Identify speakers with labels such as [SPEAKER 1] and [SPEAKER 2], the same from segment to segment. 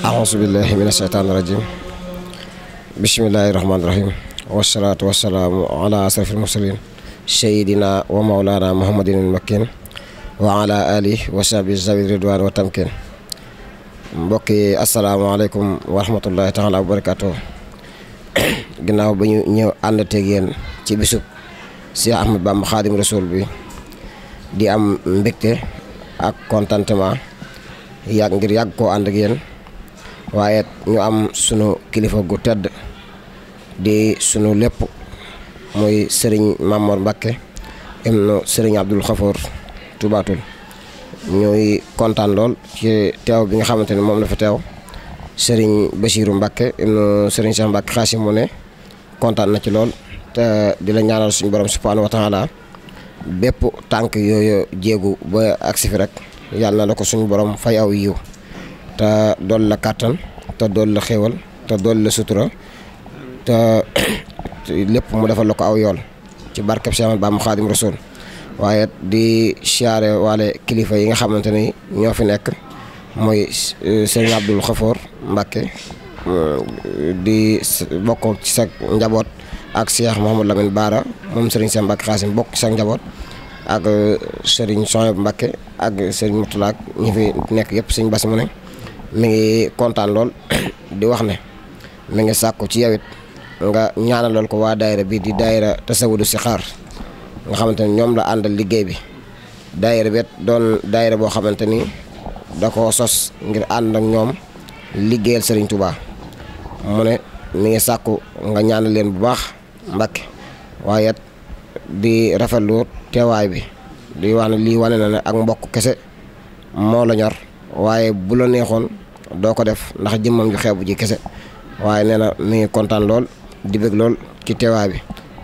[SPEAKER 1] أعوذ بالله من الشيطان الرجيم بسم الله الرحمن الرحيم والصلاة والسلام على أشرف المرسلين سيدنا ومولانا محمد المكين وعلى آله وصحبه ذوي الرضوان والتمكين mbokki asalaamaaleykum wa rahmatullahi taala wa barakaatu ginnaaw ba ñu ñëw ànd teeg yéen ci bisub Cheikh Ahmadou Bamba Xaadim Rasul bi di am mbégte ak contentement ngir yàgg koo ànd ak yéen waaye ñu am sunu kilifa gu tedd di sunu lépp muy Serigne Mamor Mbacke ibnu Serigne Abdoul Khafour Toubatul ñuy kontaan lool ci teew bi nga xamante ne moom la fa teew Serigne Bassirou Mbacke ibnu Serigne Cheikh Mbacke Xaasim mu ne kontaan na ci lool te di la ñaanal suñu borom subhanahu wa taala bépp tànk yooyu jéegu ba agsi fi rek yàlla na la ko suñu borom fay aw yiw te dool la kàttan te dool la xéewal te dool la sutura te lépp mu defal la ko aw yool ci barkeb Cheikh Ahmadou Bamba Xaadim Rasul waaye di siyaare waale kilifa yi nga xamante ni ñoo fi nekk mooy sëriñ Abdoul Khafour Mbacke di bokk ci sa njaboot ak Cheikh Mouhamadou Lamine Bara moom sëriñ Cheikh Mbacke Xaasim bokk ci sa njaboot ak sëriñ Sohaybu Mbacke ak sëriñ Mourtala ñi fi nekk yëpp sëriñ Bass mu ne mi ngi kontaan lool di wax ne mi ngi sàkku ci yow it nga ñaanalal ko waa daayira bi di daayira Tasawudu Sixaar nga xamante ni ñoom la àndal liggéey bi daayira bi doon daayira boo xamante ni da ko sos ngir ànd ak ñoom liggéeyal Serigne Touba mu ne mi ngi sàkku nga ñaanal leen bu baax Mbacke waaye di rafetlu teewaay bi di wax ne lii wane na ne ak mbokk kese moo la ñor waaye bu la neexoon doo ko def ndax jëmmam ju xeebu ji kese waaye nee na mi ngi kontaan lool di bëgg lool ci teewaay bi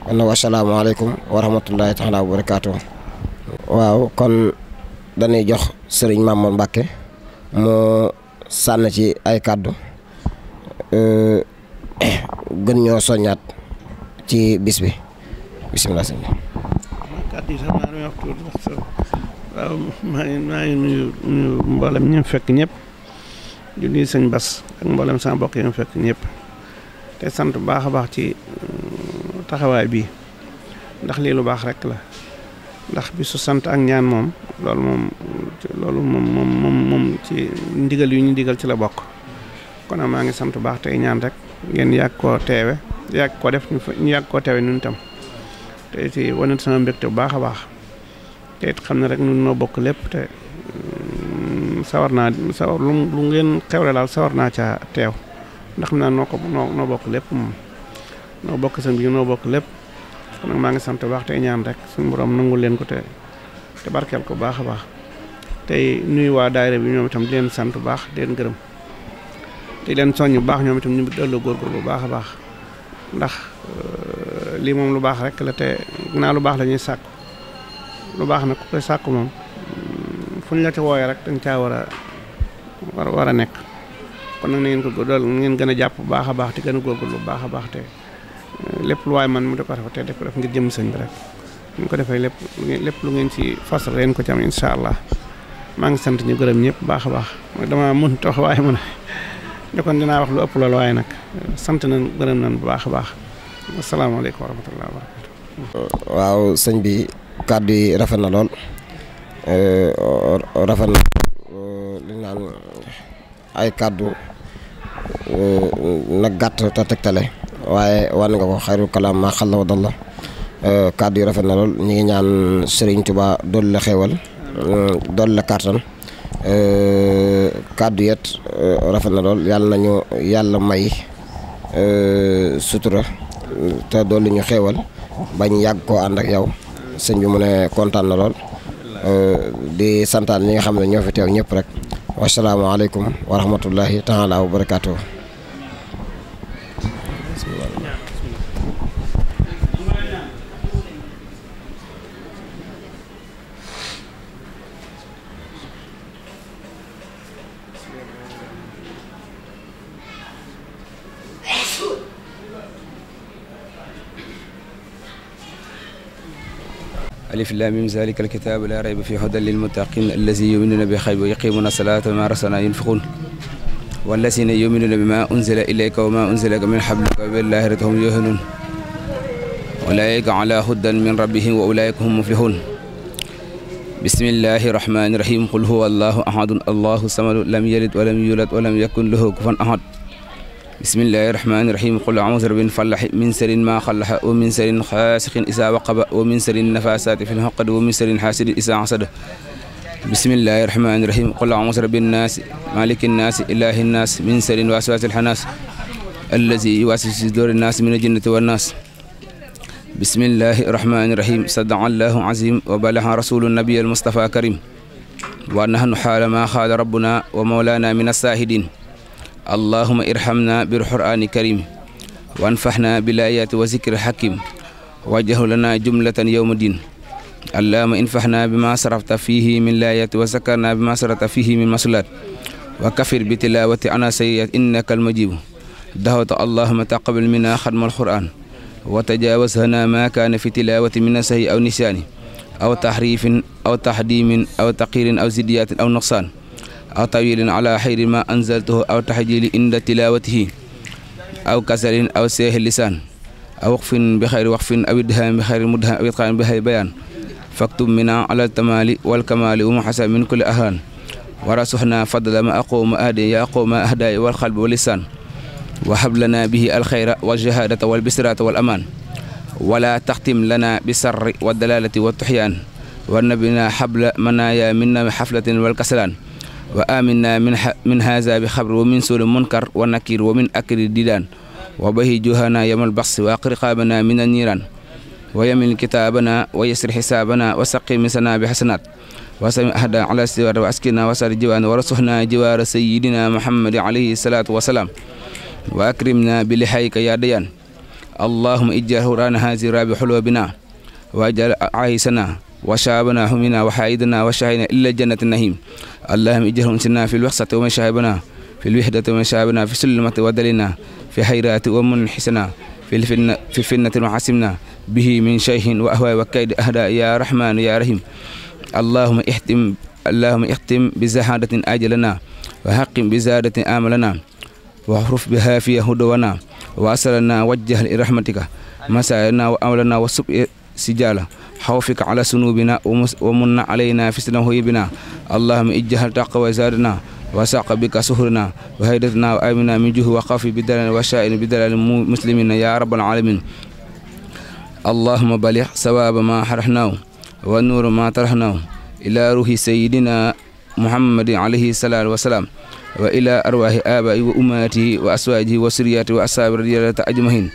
[SPEAKER 1] kon nag wasalaamaaleykum wa rahmatullahi taala wa barakaatu. waaw kon dañuy jox sëriñ Mamor Mbacke mu sànn ci ay kàddu gën ñoo soññaat ci bis bi bisimilah sëñ bi.
[SPEAKER 2] kàddu yi sax maa ngi wax tuuti ndax waaw maa ngi nuyu mboolem ñi fekk ñëpp di nuyu sëñ Bass ak mboolem sama mbokk yi fekk ñëpp te sant bu baax a baax ci taxawaay bii ndax lii lu baax rek la ndax bisu sant ak ñaan moom loolu moom ci ndigal yu ñu ndigal ci la bokk kon nag maa ngi sant bu baax tey ñaan rek ngeen yàgg koo teewe yàgg koo def ñu yàgg koo teewe ñun tam te ci wane sama mbégte bu baax a baax te it xam ne rek ñun noo bokk lépp te sawar lu ngeen xewle daal sawar naa ca teew ndax xam naa noo bokk lépp moom noo bokk seen bi noo bokk lépp kon nag maa ngi sant baax tey ñaan rek suñu borom nangul leen ko te barkeel ko baax a baax tey nuyu waa daayira bi ñoom itam di leen sant bu baax di leen gërëm di leen soññ bu baax ñoom itam ñu delloo góorgóorlu bu baax a baax ndax lii moom lu baax rek la te naa lu baax la ñuy sàkku lu baax nag ku koy sàkku moom fu ñu la ca wooyee rek dañ caa war a nekk kon nag na ngeen ko dool ngeen gën a jàpp bu baax a baax te gën a góorgóorlu bu baax a baax te lépp lu waay man mu di ko def te def ko def ngir jëm sëñ bi rek ñu ko defee lépp lu ngeen ci fas leen ko ci am incha allah maa ngi sant ñu gërëm ñëpp baax a baax dama mën tax waaye mu ne kon dinaa wax lu ëpp loolu waaye nag sant nañ gërëm nañ bu baax a baax asalaamaaleykum wa rahmatulah wa barakatu.
[SPEAKER 1] waaw sëñ bi kàddu yi rafet na lool rafet na ay kàddu nag gàtt te tegtale waaye wan nga ko xayrul kalaam maa xalla wa dalla kàddu yi rafet na lool ñu ngi ñaan Serigne Touba dool la xéewal dool la kàttan kàddu yet rafet na lool yàlla nañu yàlla may sutura te dool li ñu xéewal bañ yàgg koo ànd ak yow sëñ bi mu ne kontaan na lool di santaan ñi nga xam ne ñoo fi teew ñëpp rek wasalaamaaleykum wa rahmatullahi taala wa barakaatu.
[SPEAKER 3] ألف لام ميم ذلك الكتاب لا ريب فيه هدى للمتقين الذين يؤمنون بالغيب ويقيمون الصلاة ومما رزقناهم ينفقون والذين يؤمنون بما أنزل إليك وما أنزل من قبلك وبالآخرة هم يوقنون أولئك على هدى من ربهم وأولئك هم مفلحون بسم الله الرحمن الرحيم قل هو الله أحد الله الصمد لم يلد ولم يولد ولم يكن له كفوا أحد بسم الله الرحمن الرحيم قل أعوذ برب الفلق من شر ما خلق ومن شر غاسق إذا وقب ومن شر النفاثات في العقد ومن شر حاسد إذا حسد بسم الله الرحمن الرحيم قل أعوذ برب الناس مالك الناس إله الناس من شر الوسواس الخناس الذي يوسوس في صدور الناس من الجنة والناس بسم الله الرحمن الرحيم صدق الله عظيم وبلغ رسول النبي المصطفى كريم ونحن حال ما قال ربنا ومولانا من الشاهدين اللهم ارحمنا بالقرآن الكريم وانفعنا بالآيات وذكر الحكيم واجعل لنا جملة يوم الدين اللهم انفعنا بما صرفت فيه من الآيات وذكرنا بما صرفت فيه من مسلات وكفر بتلاوة عنا سيئات إنك المجيب دعوت اللهم تقبل منا ختم القرآن وتجاوز لنا ما كان في تلاوة من سهي أو نسيان أو تحريف أو تحديم أو تقير أو زديات أو نقصان أو طويل على خير ما أنزلته أو تحجيل عند تلاوته أو كسل أو سيه اللسان أو وقف بخير وقف أو إدهام بخير مدهام أو إتقان بخير بيان فاكتب منا على التمال والكمال ومحسن من كل أهان ورسحنا فضل ما أقوم أهدي يا أقوم أهداي والقلب واللسان وهب لنا به الخير والجهادة والبسرة والأمان ولا تختم لنا بالسر والدلالة والطحيان ونبنا حبل منايا منا حفلة والكسلان وآمنا من هذا بخبر ومن سوء المنكر والنكير ومن أكل الديدان وبه جهنا يوم البخس وأقرقابنا من النيران ويمن كتابنا ويسر حسابنا وسقي مسنا بحسنات وسمع أهدى على السوار وأسكنا وسر جوان ورسحنا جوار سيدنا محمد عليه الصلاة والسلام وأكرمنا بلحيك يا ديان اللهم اجعل هرانا هذه راب حلوبنا واجعل عيسنا وشعبنا همنا وحائدنا وشاهدنا إلا جنة النهيم اللهم اجعلهم سنا في الوسط ومن شعبنا في الوحدة ومن شعبنا في سلمة ودلنا في حيرات ومن حسنا في فنة وحسمنا به من شيخ وأهواء وكيد أهداء يا رحمن يا رحيم اللهم اختم بزهادة آجلنا وحقم بزادة آملنا واحرف بها في هدونا وأسألنا وجه لرحمتك مسائلنا وأملنا وسبء سجالة خوفك على سنوبنا ومن علينا في سنوهيبنا اللهم اجهل تقوى زادنا وساق بك سهرنا وهيدتنا وآمنا من جه وخاف بدلنا وشائن بدلنا المسلمين يا رب العالمين اللهم بلغ ثواب ما حرحناه والنور ما طرحناه إلى روح سيدنا محمد عليه الصلاة والسلام وإلى أرواح آبائه وأمهاته وأزواجه وسرياته وأصحاب رضي الله أجمعين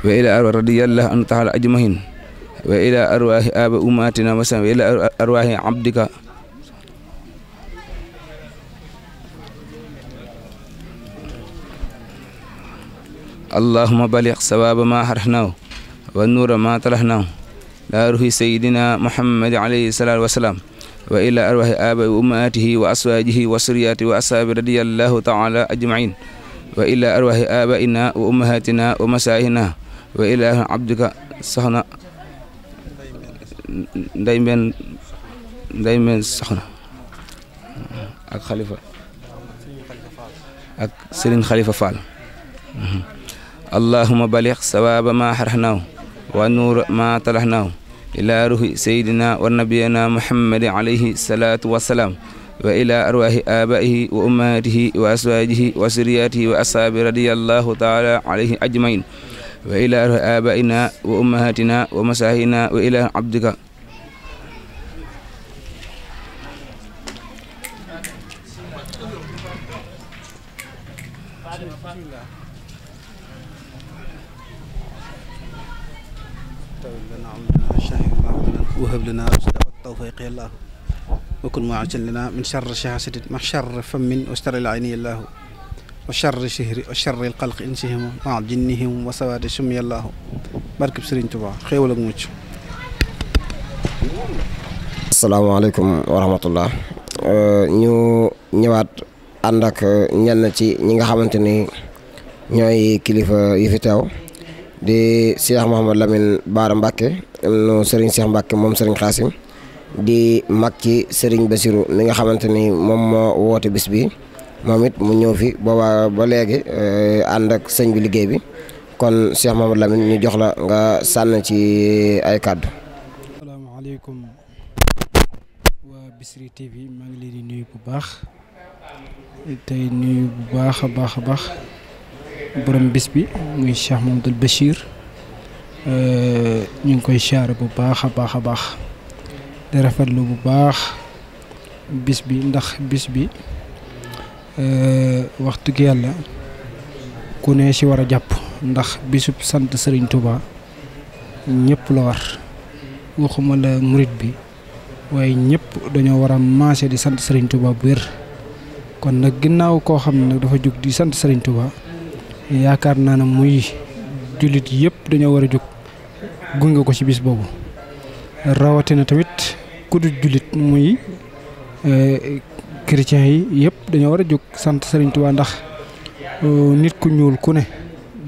[SPEAKER 3] وإلى أرواح رضي الله عنه تعالى أجمعين وإلى أرواح آباء أمهاتنا وإلى أرواح عبدك اللهم بلغ ثواب ما حرحناه والنور ما طرحناه لا روح سيدنا محمد عليه الصلاة والسلام وإلى أرواح آباء وأمهاته وأزواجه وسرياته وأصحاب رضي الله تعالى أجمعين وإلى أرواح آبائنا وأمهاتنا ومسائنا وإلى عبدك صحنا دايما صحنا الخليفة سيرين خليفة فال allahumma baligh sawaaba ma xaraxnaahu wa nuur ma talaxnaahu ila ruhi sayidina wa nabiyina muhammadi alayhi salaatu wassalaam wa ila arwaahi abaihi wa ummahatihi wa aswaajihi wa suriyatihi wa ashaabi radiyallahu taala alayhi ajmain wa ila arwaahi abaina wa ummahatina wa masahina wa ila abdika
[SPEAKER 4] وهب لنا رشدا والتوفيق يا الله وكن معجل لنا من شر شهاسة مع شر فم وشر العين يا الله وشر شهر وشر القلق إنسهم مع جنهم وسواد شم يا الله barkeb Sëriñ Tuubaa xéewal ak mucc.
[SPEAKER 1] asalaamaaleykum wa rahmatullah ñu ñëwaat ànd ak ñenn ci ñi nga xamante ni ñooy kilifa yi fi teew di Cheikh Mouhamadou Lamine Bara Mbacke nu Serigne Cheikh Mbacke moom Serigne Xaasim di mag ci Serigne Bassirou mi nga xamante ni moom moo woote bis bi moom it mu ñëw fi booba ba léegi ànd ak sëñ bi liggéey bi kon Cheikh Mouhamadou Lamine ñu jox la nga sànn ci ay kàddu.
[SPEAKER 5] asalaamaaleykum waa Bichri TV maa ngi leen di nuyu bu baax tey nuyu bu baax a baax borom bis bi muy Cheikh Mouhamadoul Bachir ñu ngi koy siyaare bu baax a baax di rafetlu bu baax bis bi ndax bis bi wax dëgg yàlla ku ne ci war a jàpp ndax bisub sant Serigne Touba ñëpp la war waxuma la murit bi waaye ñëpp dañoo war a maase di sant Serigne Touba bu wér kon nag ginnaaw koo xam ne nag dafa jóg di sant Serigne Touba yaakaar naa ne muy jullit yëpp dañoo war a jóg gunge ko ci bis boobu rawatina tamit ku dul jullit muy chrétiens yi yëpp dañoo war a jóg sant Serigne Touba ndax nit ku ñuul ku ne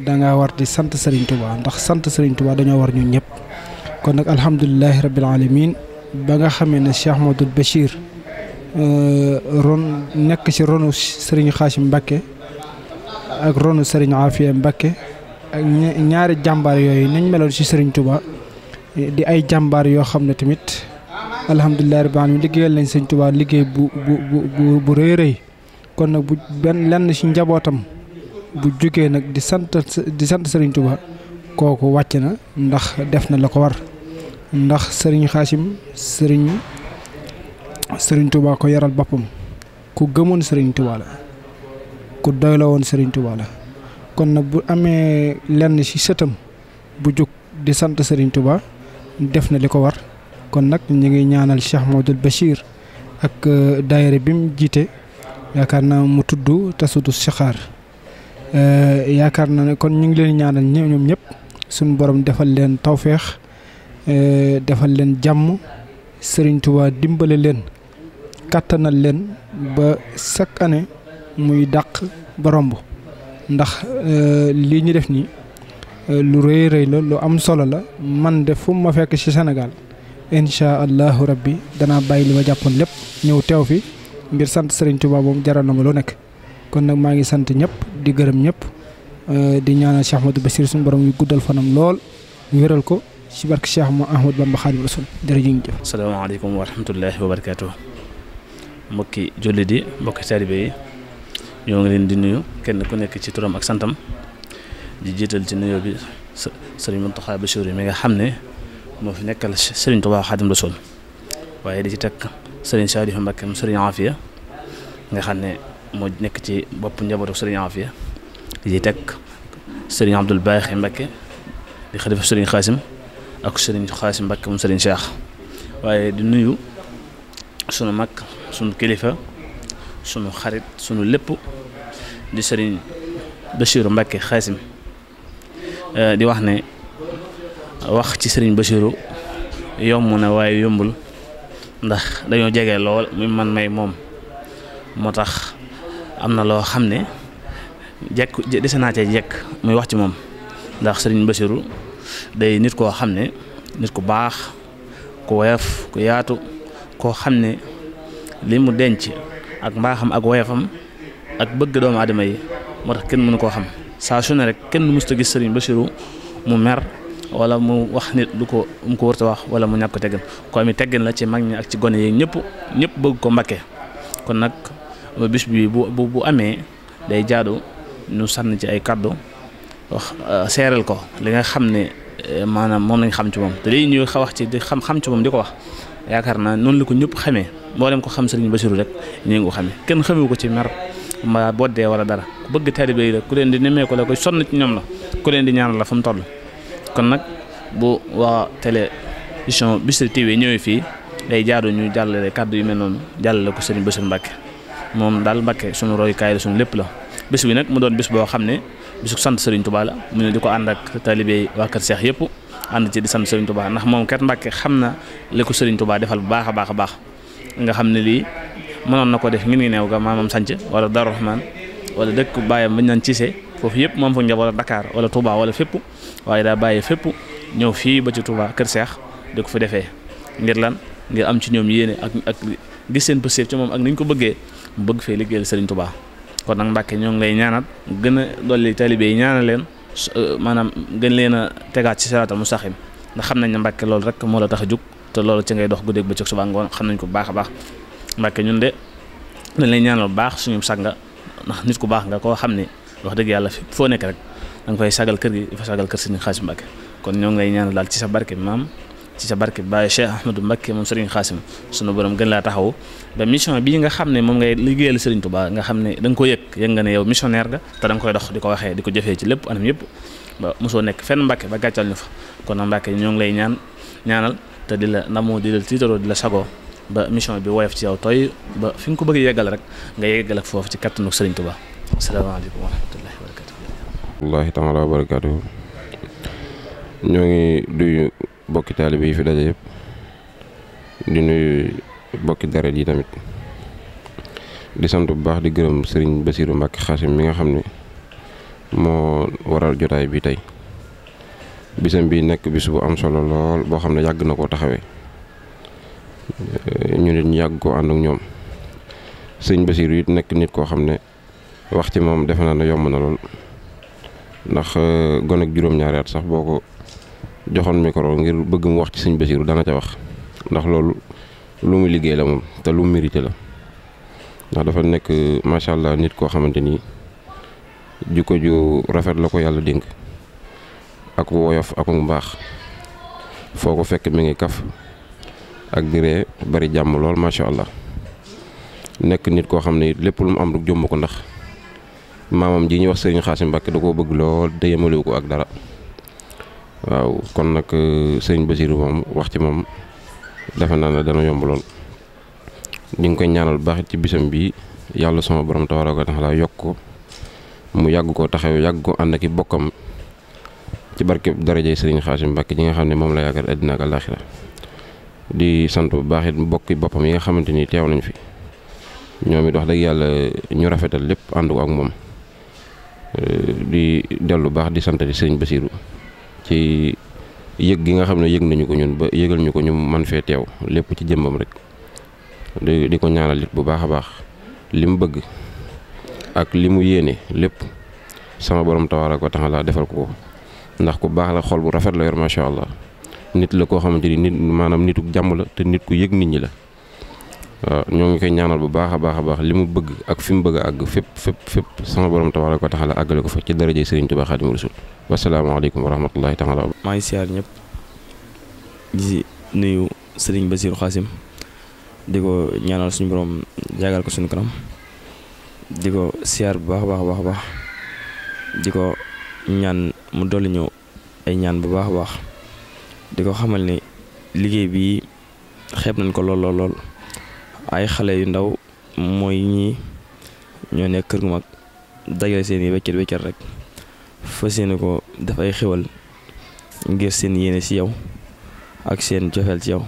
[SPEAKER 5] danga war di sant Serigne Touba ndax sant Serigne Touba dañoo war ñun ñëpp kon nag alhamdulilahi rabbil alamin ba nga xamee ne Cheikh Mouhamadoul Bachir ron nekk ci ronu Serigne Xaasim Mbacke ak ronu Serigne Afia Mbacke ak ñaari jàmbaar yooyu nañ meloon ci Serigne Touba di ay jàmbaar yoo xam ne tamit alhamdulilah rabbil alamin liggéeyal nañ Serigne Touba liggéey bu rëy rëy kon nag bu benn lenn ci njabootam bu jógee nag di sant Serigne Touba kooku wàcc na ndax def na la ko war ndax Serigne Xaasim Serigne Touba ko yaral boppam ku gëmoon Serigne Touba la ku doyloo woon Serigne Touba la kon nag bu amee lenn ci sëtam bu jóg di sant Serigne Touba def na li ko war kon nag ñu ngi ñaanal Cheikh Mouhamadoul Bachir ak daayira bi mu jiite yaakaar naa mu tudd tasudu sixaar yaakaar naa ne kon ñu ngi leen ñaanal ñoom ñëpp suñu borom defal leen tawféex defal leen jàmm Serigne Touba dimbale leen kattanal leen ba chaque année muy dàq ba romb ndax lii ñu def nii lu rëy rëy la lu am solo la man de fu ma fekk ci Sénégal incha allahu rabbi danaa bàyyi li ma jàppoon lépp ñëw teew fi ngir sant Serigne Touba moom jaral na ma lu nekk kon nag maa ngi sant ñëpp di gërëm ñëpp di ñaanal Cheikh Mouhamadoul Bachir suñu borom yu guddal fanam lool wéral ko ci barke Cheikh Ahmadou Bamba Xaadimu Rasuul jërëjëf.
[SPEAKER 6] asalaamaaleykum wa rahmatullahi wa barakaatu. mbokki jullit yi mbokki taalibe yi ñoo ngi leen di nuyu kenn ku nekk ci turam ak santam di jiital ci nuyoo bi Serigne Mountakha Bachir mi nga xam ne moo fi nekkal Serigne Touba Xaadimu Rasuul waaye di ci teg Serigne Saliou Mbacke Serigne Afia nga xam ne moo nekk ci bopp njabootu Serigne Afia di ci teg Serigne Abdoul Baaxi Mbacke di xalifa Serigne Xaasim ak Serigne Xaasim Mbacke moom Serigne Cheikh waaye di nuyu sunu mag sunu kilifa sunu xarit sunu lépp di Serigne Bassirou Mbacke Xaasim di wax ne wax ci Serigne Bassirou yomb na waaye yombul ndax dañoo jege lool muy man may moom moo tax am na loo xam ne jekk dese naa cee jekk muy wax ci moom ndax Serigne Bassirou day nit koo xam ne nit ku baax ku woyof ku yaatu koo xam ne li mu denc ak mbaaxam ak woyofam ak bëgg doomu aadama yi moo tax kenn mënu koo xam saa su ne rek kenn mësta gis sëriñ Bassirou mu mer wala mu wax nit lu ko mu ko wërta wax wala mu ñàkk ko teggin ko ami teggin la ci mag ñi ak ci gone yi ñëpp bëgg ko Mbàkke kon nag bis bi bu amee day jaadu ñu sànni ci ay kàddu wax seeral ko li nga xam ne maanaam moom lañ xam ci moom te lii ñuy wax ci di xam ci moom di ko wax yaakaar naa noonu la ko ñëpp xamee mboolem ko xam sëriñ Bassirou rek ñu ngi ko xamee kenn xamee ko ci mer mbaa boddee wala dara ku bëgg taalibe yi la ku leen di nemmee ko la koy sonn ci ñoom la ku leen di ñaanal la fa mu toll kon nag bu waa télévision Bichri TV ñëwee fii day jaadu ñu jàllale kàddu yu mel noonu jàllale ko sëriñ Bassirou Mbàkke moom daal Mbàkke suñu royukaay la suñu lépp la bis bi nag mu doon bis boo xam ne bisu sant sëriñ Touba la mu ne di ko ànd ak taalibe yi waa kër Seex yëpp ànd ci di sant sëriñ Touba ndax moom kat Mbàkke xam na li ko sëriñ Touba defal bu baax a baax a baax nga xam ne lii mënoon na ko def ngir ngi neew ga maamam sanc wala Darou Rahman wala dëkk bàyyam bañ naan Cissé foofu yëpp moom fa njab wala Dakar wala Touba wala fépp waaye daa bàyyee fépp ñëw fii ba ci Touba kër Seex di ko fi defee ngir lan ngir am ci ñoom yéene ak gis seen pëstéef ci moom ak ni ñu ko bëggee mu bëgg fee liggéeyal sëriñ Touba kon nag Mbàkke ñoo ngi lay ñaanal gën a dolli taalibe yi ñaanal leen maanaam gën leen a tegaat ci siraatal mustaqim ndax xam nañ ne Mbàkke loolu rek moo la tax a jug te loolu ci ngay dox guddeeg bëccëg suba ngoon xam nañ ko bu baax a baax Mbàkke ñun de dañ lay ñaanal bu baax suñu sag nga ndax nit ku baax nga koo xam ne wax dëgg yàlla foo nekk rek da nga fay sagal kër gi dafa sagal kër Sëriñ Xaasim Mbàkke kon ñoo ngi lay ñaanal daal ci sa barke maam ci sa barke Baye Cheikh Ahmadou Mbacke moom Serigne Xaasim sunu borom gën laa taxaw ba mission bii nga xam ne moom ngay liggéeyal Serigne Touba nga xam ne da nga ko yëg nga ne yow missionnaire nga te da nga koy dox di ko waxee di ko jëfee ci lépp anam yëpp ba mosoo nekk fenn Mbacke ba gàccal ñu fa kon nag Mbacke ñoo ngi lay ñaanal te di la ndamoo di la tiitaroo di la sagoo ba mission bi woyof ci yow tooy ba fi nga ko bëgg yeggal rek nga yeggal ak foofu ci kattanu Serigne Touba asalaamaaleykum wa rahmatullahi wa barakatuh.
[SPEAKER 7] wallaahi taala wa barakatuh. ñoo ngi duyu bokki taalibe yi fi daje yëpp di nuyu bokki deret yi tamit di sant bu baax di gërëm sëriñ Bassirou Mbacke Xaasim mi nga xam ne moo waral jotaay bi tey bisam bi nekk bis bu am solo lool boo xam ne yàgg na koo taxawee ñu nit ñu yàgg koo ànd ak ñoom sëriñ Bassirou it nekk nit koo xam ne wax ci moom defe naa ne yomb na lool ndax gone ak juróom-ñaari at sax boo ko joxoon micro ngir bëgg mu wax ci sëñ Bassirou dana ca wax ndax loolu lu mu liggéey la moom te lu mu mérité la ndax dafa nekk macha allah nit koo xamante ni jikko ju rafet la ko yàlla dénk ak woyof ak mbaax foo ko fekk mi ngi kaf ak di ree bari jàmm lool macha allah nekk nit koo xam ne lépp lu mu am rek jomb ko ndax maamam ji ñuy wax Serigne Xaasim Mbàkke da koo bëgg lool te yemalewu ko ak dara. waaw kon nag sëriñ Bassirou moom wax ci moom defe naa ne dana yomb lool di nga koy ñaanal baax ci bisam bi yàlla sama borom tabaaraka wa taala yokk ko mu yàgg koo taxaw yàgg ko ànd ak i bokkam ci barke darajay sëriñ Xaasim Mbàkke ji nga xam ne moom la yaakaar àddina ak àllaaxira di sant bu baax it bokki boppam yi nga xamante ni teew nañ fi ñoom it wax dëgg yàlla ñu rafetal lépp ànd ko ak moom di dellu baax di sant di sëriñ Bassirou ci yëg gi nga xam ne yëg nañu ko ñun ba yëgal ñu ko ñu man fee teew lépp ci jëmbam rek di ko ñaanal it bu baax a baax li mu bëgg ak li mu yéene lépp sama borom tabaaraka wa taala defal ko ndax ku baax la xol bu rafet la yor macha allah nit la koo xamante ni nit maanaam nitu jàmm la te nit ku yëg nit ñi la waaw ñoo ngi koy ñaanal bu baax a baax li mu bëgg ak fi mu bëgg a àgg fépp sama borom tabaaraka wa taala àggale ko fa ci darajay Sëriñ Tuubaa Xaadimu Rasuul wasalaamaaleykum wa rahmatullahi taala.
[SPEAKER 8] maa ngi siyaar ñëpp di nuyu Serigne Bassirou Xaasim di ko ñaanal suñu borom jaagal ko suñu kanam di ko siyaar bu baax di ko ñaan mu dolli ñëw ay ñaan bu baax a baax di ko xamal ni liggéey bi xeeb nañ ko lool ay xale yu ndaw mooy ñii ñoo nekk kër gu mag dajale seen i wéccet rek fas yéene ko def ay xewal ngir seen yéene ci yow ak seen cofeel ci yow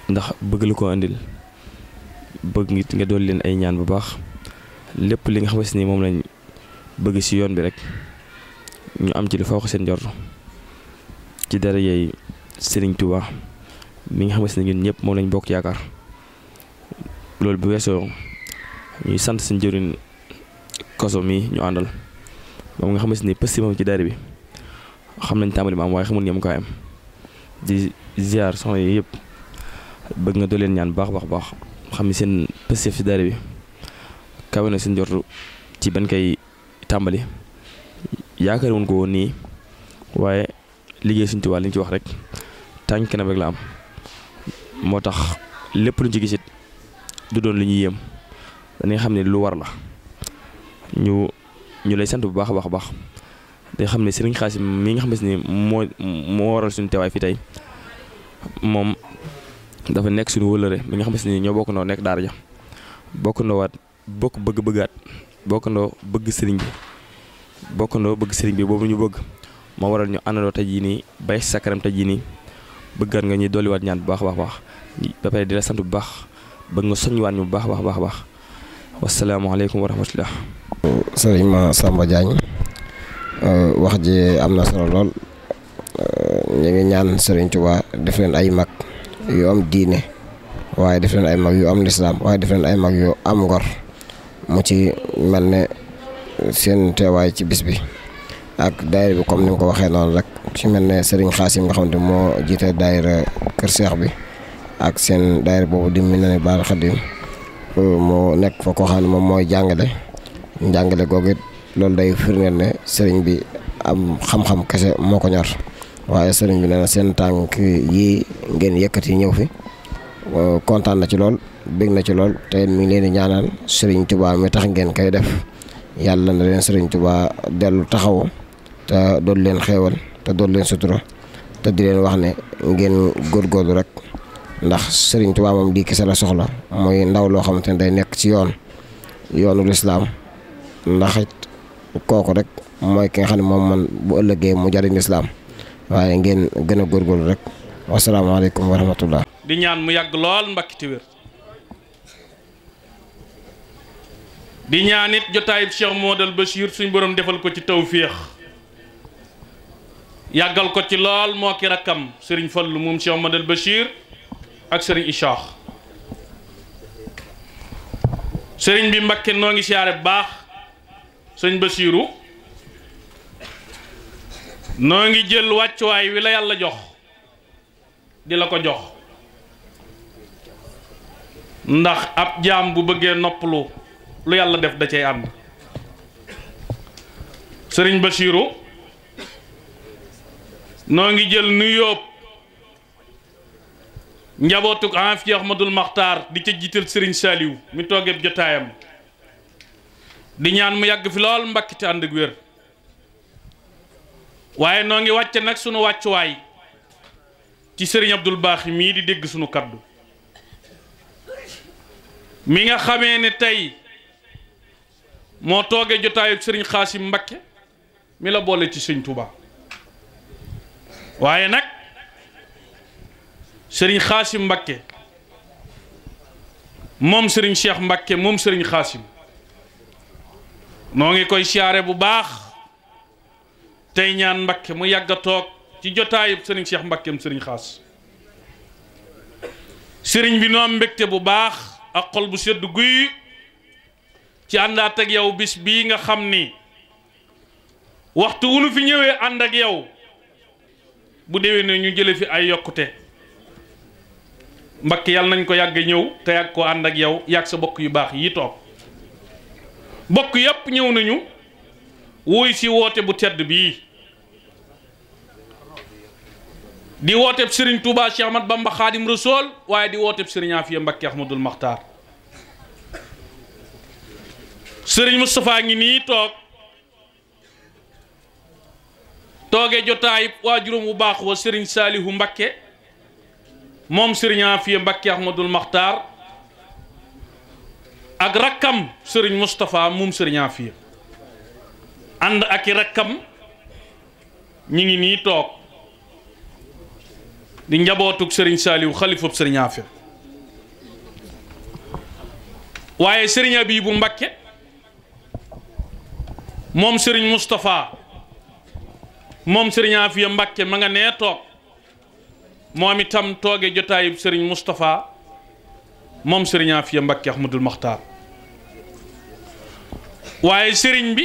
[SPEAKER 8] ndax bëgg lu ko andil bëgg nit nga dool leen ay ñaan bu baax lépp li nga xamante ni moom lañ bëgg ci yoon bi rek ñu am ci lu faaw seen jort ci dara yey Serigne Touba mi nga xamante ni ñun ñëpp moom lañ bokk yaakaar loolu bu weesoo ñuy sant seen jëriñ Koso mii ñu àndal moom nga xamante ni pësti moom ci daayira bi xam nañ tàmbali ma am waaye xamul ni am kaayam di ziar soxna yi yëpp bëgg nga doo leen ñaan baax xam ni seen pësti ci daayira bi kawe na seen jortu ci ban kay tàmbali yaakaar woon ko woon nii waaye liggéey suñu Tuubaa li ñu ci wax rek tànk kanam rek la am moo tax lépp luñ ci gisit du doon lu ñuy yéem dañuy xam ne lu war la ñu lay sant bu baax a baax day xam ne Sëriñ Xaasim mi nga xamante ni moo waral suñu teewaay fii tey moom dafa nekk suñu wëllëre mi nga xamante ni ñoo bokkandoo nekk daara ja bokkandoo bëgg-bëggaat bokkandoo bëgg sëriñ bi boobu ñu bëgg moo waral ñu àndandoo tey jii nii bay sa kanam tey jii nii bëggaat nga ñuy dolliwaat ñaan bu baax ba pare di la sant bu baax bëgg nga soññiwaat ñu bu baax wasalaamaaleykum wa rahmatullah.
[SPEAKER 1] sëriñ Massamba Diagne wax ji am na solo lool ñu ngi ñaan Sëriñ Tuubaa def leen ay mag yu am diine waaye def leen ay mag yu am lislaam waaye def leen ay mag yu am ngor mu ci mel ne seen teewaay ci bis bi ak daayira bi comme ni nga ko waxee noonu rek ci mel ne Sëriñ Xaasim nga xam ne moo jiite daayira Kër Seex bi ak seen daayira boobu di Minane Baal Xadim moo nekk fa koo xam ne moom mooy njàngale googu it loolu day firndeel ne sëriñ bi am xam-xam kese moo ko ñor waaye sëriñ bi nee na seen tànk yi ngeen yëkkati ñëw fi kontaan na ci lool bég na ci lool te mi ngi leen di ñaanal Sëriñ Tuubaa mi tax ngeen koy def yàlla na leen Sëriñ Tuubaa dellu taxawu te dool leen xéewal te dool leen sutura te di leen wax ne ngeen góorgóorlu rek ndax Sëriñ Tuubaa moom di kese la soxla mooy ndaw loo xamante ne day nekk ci yoonu lislaam ndax it kooku rek mooy ki nga xam ne moom man bu ëllëgee mu jariñ lislaam waaye ngeen gën a góorgóorlu rek wasalaamaaleykum wa rahmatullah.
[SPEAKER 9] di ñaan mu yàgg lool mbakki te wér di ñaan it jotaayub Cheikh Modou Bachir suñ borom defal ko ci tawféex yàggal ko ci lool moo ki rakkam Serigne Fallou moom Cheikh Modou Bachir ak Serigne Ishaq Serigne bi Mbakke noo ngi siyaare bu baax sëñ Basiiru noo ngi jël wàccuwaay wi la yàlla jox di la ko jox ndax ab jaam bu bëggee noppalu lu yàlla def da cay ànd sëriñ Basiiru noo ngi jël nuyoo njabootuk Afi Ahmadul Maxtaar di ca jiital sëriñ Saaliw mi toogeeb jotaayam di ñaan mu yàgg fi lool mbakki te ànd ak wér waaye noo ngi wàcce nag sunu wàccuwaay ci sëriñ Abdul Baaxi mii di dégg sunu kaddu mi nga xamee ne tey moo toogee jotaayu sëriñ Xaasim Mbakke mi la boole ci sëriñ Tuubaa waaye nag sëriñ Xaasim Mbakke moom sëriñ Cheikh Mbakke moom sëriñ Xaasim noo ngi koy siyaare bu baax tey ñaan Mbakke mu yàgg a toog ci jotaayub sëriñ Cheikh Mbakkeem sëriñ Xaas sëriñ bi noo am mbégte bu baax ak xol bu sedd guy ci àndaat ak yow bis bii nga xam ni waxtu wu nu fi ñëwee ànd ak yow bu déwee ne ñu jële fi ay yokkute Mbakke yàlla nañ ko yàgg ñëw te yàgg koo ànd ak yow yàgg sa bokk yu baax yi toog bokk yépp ñëw nañu wuy si woote bu tedd bii di wooteb Serigne Touba Cheikh Ahmad Bamba Khadim Rasoul waaye di wooteb Serigne Afiya Mbakke Ahmadul Maxtaar Serigne Moustapha ngi nii toogee jotaayib waajuram bu baax wa Serigne Saalihu Mbakke moom Serigne Afiya Mbakke Ahmadul Maxtaar ak rakkam Serigne Moustapha moom Serigne Afiya ànd ak i rakkam ñi ngi nii toog di njabootug Serigne Saliou xalifab Serigne Afiya waaye Serigne Abibu Mbakke moom Serigne Moustapha moom Serigne Afiya Mbakke ma nga nee toog moom itam tooge jotaayub Serigne Moustapha moom Serigne Afiya Mbakke Ahmadul Maxtaar waaye sëriñ bi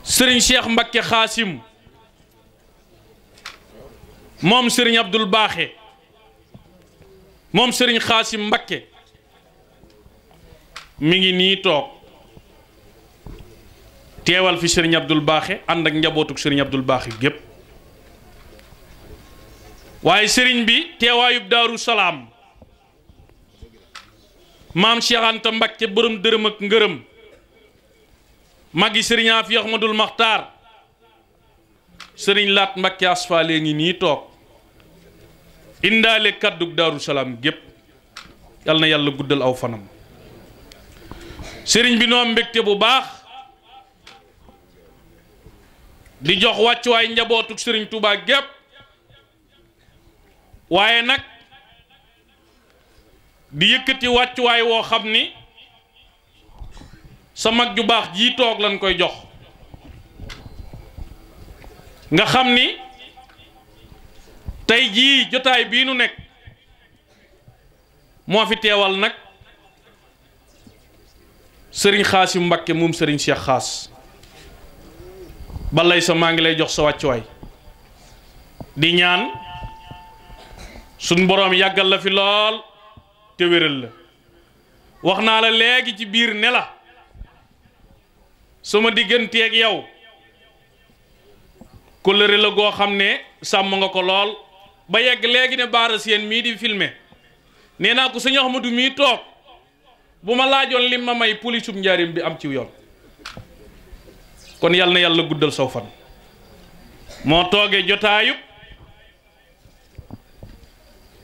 [SPEAKER 9] sëriñ Cheikh Mbacké Xaasim moom sëriñ Abdul Baaxe moom sëriñ Xaasim Mbacké mi ngi nii toog teewal fi sëriñ Abdul Baaxe ànd ak njabootuk sëriñ Abdul Baaxe gépp waaye sëriñ bi teewaayub Daaru Salaam maam Cheikh Anta Mbacké borom dërëm ak ngërëm magi sëriñ Afi Ahmadul Maxtaar sëriñ Laat Mbacké Asfaale ngi nii toog indaale kàddug Daaru Salaam gépp yal na yàlla guddal aw fanam sëriñ bi noo mbégte bu baax di jox wàccuwaay njabootug sëriñ Touba gépp waaye nag di yëkkati wàccuwaay woo xam ni sa mag ju baax jii toog lañ koy jox nga xam ni tey jii jotaay bii nu nekk moo fi teewal nag sëriñ Xaasim Mbacké moom sëriñ Cheikh Xaas balay sa maa ngi lay jox sa wàccuwaay di ñaan suñ boroom yàggal la fi lool te wéral la wax naa la léegi ci biir ne la sama digganteeg yow kóllëre la goo xam ne sàmm nga ko lool ba yegg léegi ne baara seen mii di filmer nee naa ko sëñ Ahmadu mii toog bu ma laajoon lim ma may polisub njaarim bi am ci yoon kon yal na yàlla guddal saw fan moo toogee jotaayub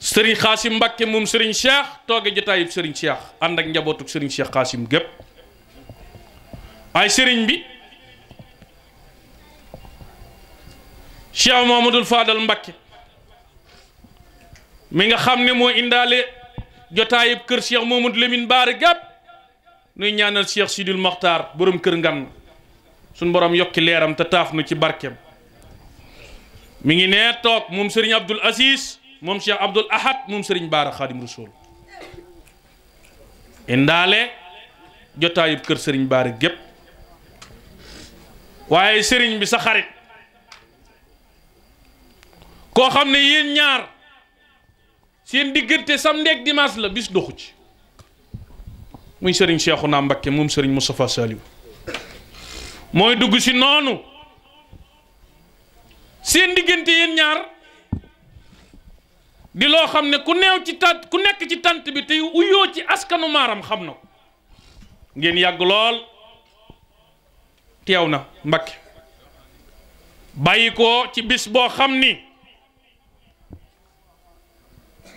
[SPEAKER 9] sëriñ Xaasim Mbacké moom sëriñ Cheikh toogee jotaayub sëriñ Cheikh ànd ak njabootuk sëriñ Cheikh Xaasim gépp ay sëriñ bi Cheikh Mamadou Fadal Mbacké mi nga xam ne moo indaale jotaayub kër Cheikh Mamadou Lamine Baara gépp nuy ñaanal Cheikh Sidil Mokhtar borom kër ngan suñ borom yokki leeram te taaf nu ci barkeem mi ngi nee toog moom sëriñ Abdul Aziz moom Cheikh Abdul Ahad moom sëriñ Baara Xaadim Rasul indaale jotaayub kër sëriñ Baara gépp waaye sëriñ bi sa xarit koo xam ne yéen ñaar seen diggante samedi ak dimanche la bis doxu ci muy sëriñ Cheikhouna Mbacké moom sëriñ Moustapha Saliou mooy dugg si noonu seen diggante yéen ñaar di loo xam ne ku neew ci tant ku nekk ci tant bi tey uyoo ci askanu maaram xam na ko ngeen yàgg lool teew na Mbacké bàyyi ko ci bis boo xam ni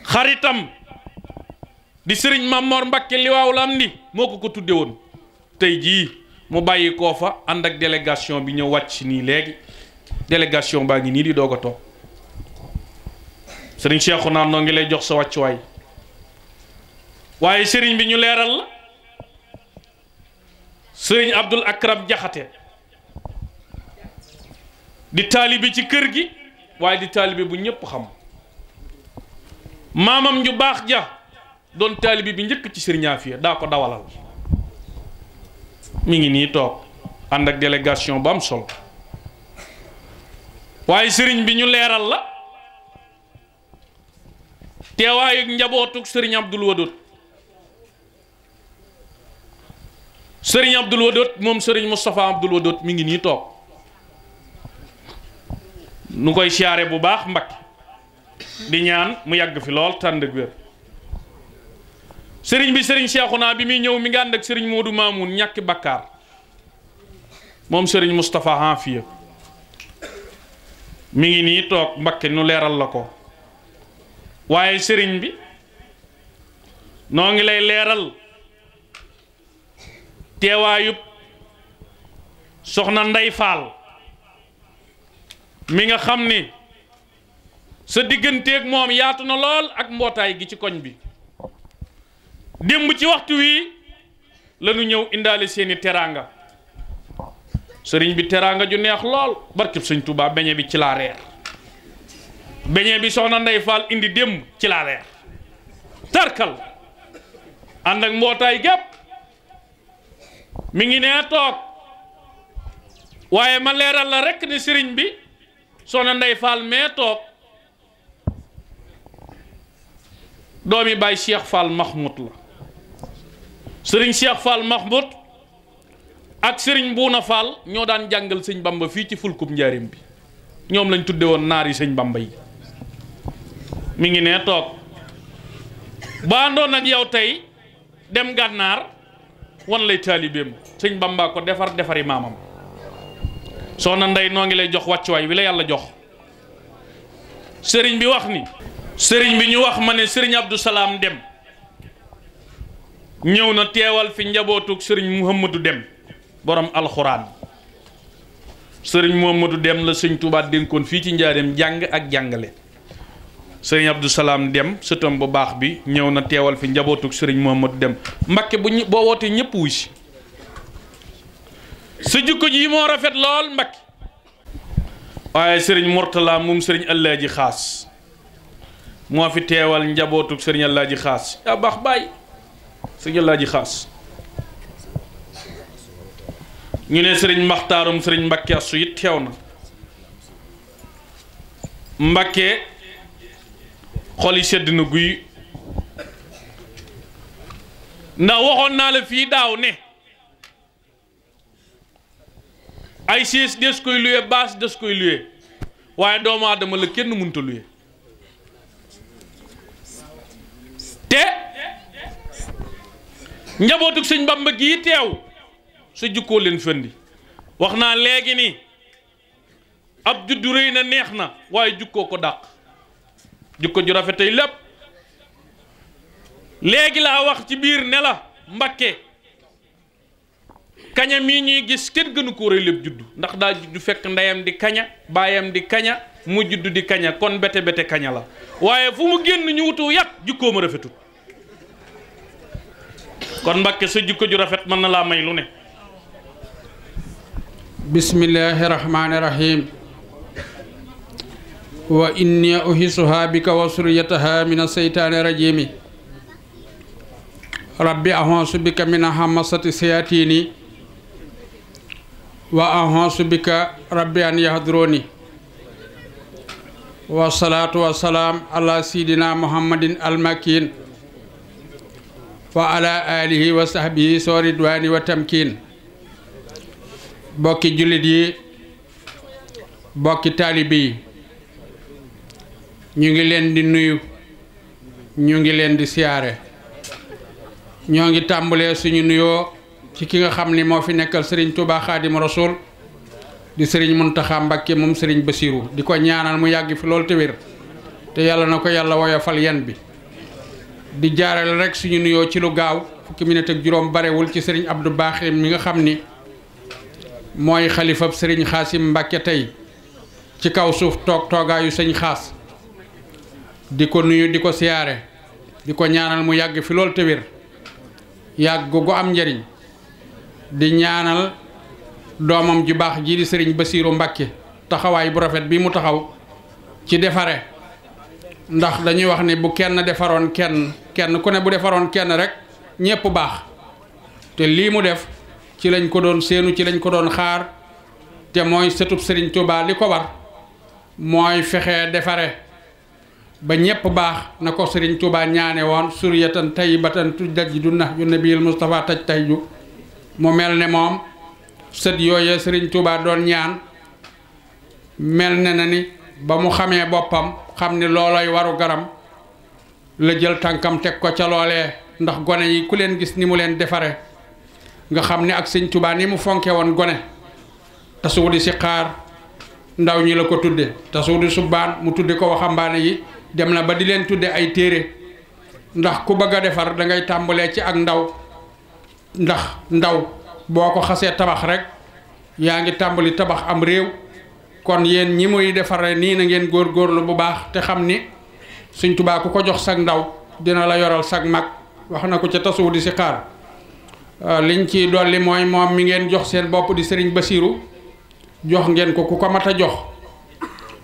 [SPEAKER 9] xaritam di sëriñ Mamor Mbacké Liwaaw Lamdi moo ko tudde woon tey jii mu bàyyi koo fa ànd ak délégation bi ñëw wàcc si nii léegi délégation baa ngi nii di doog a toog sëriñ Cheikhouna noo ngi lay jox sa wàccuwaay waaye sëriñ bi ñu leeral la sëriñ Abdul Akram Jaxate di taalibe ci kër gi waaye di taalibe bu ñépp xam maamam ju baax ja doon taalibe bi njëkk ci sëriñ Afia daa ko dawalal mi ngi nii toog ànd ak délégation bu am solo waaye sëriñ bi ñu leeral la teewaayu njabootuk sëriñ Abdul Wadud sëriñ Abdul Wadud moom sëriñ Moustapha Abdul Wadud mi ngi nii toog nu koy siyaare bu baax Mbacké di ñaan mu yàgg fi lool tànd ak wér sëriñ bi sëriñ Cheikhouna bi muy ñëw mi ngi ànd ak sëriñ Modou Mamoun ñàkki bakkaar moom sëriñ Moustapha Afia mi ngi nii toog Mbacké nu leeral la ko waaye sëriñ bi noo ngi lay leeral teewaayub soxna Ndey Faal mi nga xam ni sa digganteeg moom yaatu na lool ak mbootaay gi ci koñ bi démb ci waxtu wi lañu ñëw indaale seeni teraanga sëriñ bi teraanga ju neex lool barkeb sëñ Touba beñe bi ci laa reer beñe bi soxna Ndey Faal indi démb ci laa reer tarkal ànd ak mbootaay gépp mi ngi nee toog waaye ma leeral la rekk ni sëriñ bi soxna Ndey Fall mee toog doomi baay Cheikh Fall Mahmoud la sëriñ Cheikh Fall Mahmoud ak sëriñ Buuna Fall ñoo daan jàngal sëñ Bamba fii ci fulkub njaarim bi ñoom lañ tudde woon naar yi sëñ Bamba yi mi ngi nee toog ba àndoon ak yow tey dem gànnaar wan lay taalibeem sëñ Bamba ko defari maamam soxna Ndey noo ngi lay jox wàccuwaay wi la yàlla jox sëriñ bi wax ni sëriñ bi ñu wax ma ne sëriñ Abdou Salaam Dem ñëw na teewal fi njabootug sëriñ Mouhamadou Dem borom alxuraan sëriñ Mouhamadou Dem la sëñ Touba dénkoon fii ci njaareem jàng ak jàngale sëriñ Abdou Salaam Dem sëtam bu baax bi ñëw na teewal fi njabootug sëriñ Mouhamadou Dem Mbakke boo wootee ñëpp wuy si sa jikko ji moo rafet lool Mbakke waaye sëriñ Mourtala moom sëriñ Allaaji Xaas moo fi teewal njabootug sëriñ Allaaji Xaas yaa baax baay sëriñ Allaaji Xaas ñu ne sëriñ Maxtaarum sëriñ Mbakke Asu it teew na Mbakke xol yi sedd na guy ndax waxoon naa la fii daaw ne ay siis des koy luye baas des koy luye waaye doomu aadama la kenn mënta luye te njabootug sëñ Bamba gii teew sa jukkoo leen fendi wax naa léegi ni ab juddu rëy na neex na waaye jukkoo ko dàq jukko ju rafetay lépp léegi laa wax ci biir ne la Mbakke kaña mii ñuy gis kenn gënu ko rëy lépp juddu ndax daa juddu fekk ndeyam di kaña baayam di kaña mu juddu di kaña kon bete bete kaña la waaye fu mu génn ñu wutu yàq jukkoo ma rafetul kon Mbakke sa jukko ju rafet mën na laa may lu ne
[SPEAKER 10] bismillahi rahmani rahim wa inni uhisuha bika wa suriyataha min aseytaani rajimi rabbi ahosu bika min hamasati sayatini wa ahosu bika rabbi an yahduruni wa salatu wa salam ala sidina muhammadin almakin wa ala alihi wa sahbihi so ridwani wa tamkin bokki jullit yi bokki taalibe yi ñu ngi leen di nuyu ñu ngi leen di siyaare ñoo ngi tàmbalee suñu nuyoo ci ki nga xam ni moo fi nekkal sëriñ Touba Xaadimu Rasuul di sëriñ Muntaxa Mbakke moom sëriñ Basiiru di ko ñaanal mu yàgg fi loolu te wér te yàlla na ko yàlla woyofal yen bi di jaarale rek suñu nuyoo ci lu gaaw fukki minute ak juróom barewul ci sëriñ Abdou Baaxi mi nga xam ni mooy xalifab sëriñ Xaasim Mbakke tey ci kaw suuf toogaayu sëñ Xaas di ko nuyu di ko siyaare di ko ñaanal mu yàgg fi loolu te wér yàgg gu am njariñ di ñaanal doomam ju baax ji di sëriñ Basiiru Mbakke taxawaay bu rafet bi mu taxaw ci defare ndax dañuy wax ni bu kenn defaroon kenn ku ne bu defaroon kenn rek ñépp baax te lii mu def ci lañ ko doon séenu ci lañ ko doon xaar te mooy sëtub sëriñ Tuubaa li ko war mooy fexe defare ba ñépp baax na ko sëriñ Tuubaa ñaane woon suriyatan tayyibatan tujaddidu nahju nabiyil Mustafa taj tayju mu mel ne moom sët yooyee sëriñ Tuubaa doon ñaan mel ne na ni ba mu xamee boppam xam ni looloy waru garam la jël tànkam teg ko ca loolee ndax gone yi ku leen gis ni mu leen defare nga xam ni ak sëñ Tuubaa ni mu fonke woon gone tasuwu di si xaar ndaw ñi la ko tudde tasuwu di subbaan mu tudde ko waxambaane yi dem na ba di leen tudde ay téere ndax ku bëgg a defar da ngay tàmbalee ci ak ndaw ndax ndaw boo ko xasee tabax rek yaa ngi tàmbali tabax am réew kon yéen ñi muy defare nii na ngeen góorgóorlu bu baax te xam ni sëñ Tuubaa ku ko jox sag ndaw dina la yoral sag mag wax na ko ca tasuwu di si xaar liñ ci dolli mooy moom mi ngeen jox seen bopp di sëriñ Basiiru jox ngeen ko ku ko mat a jox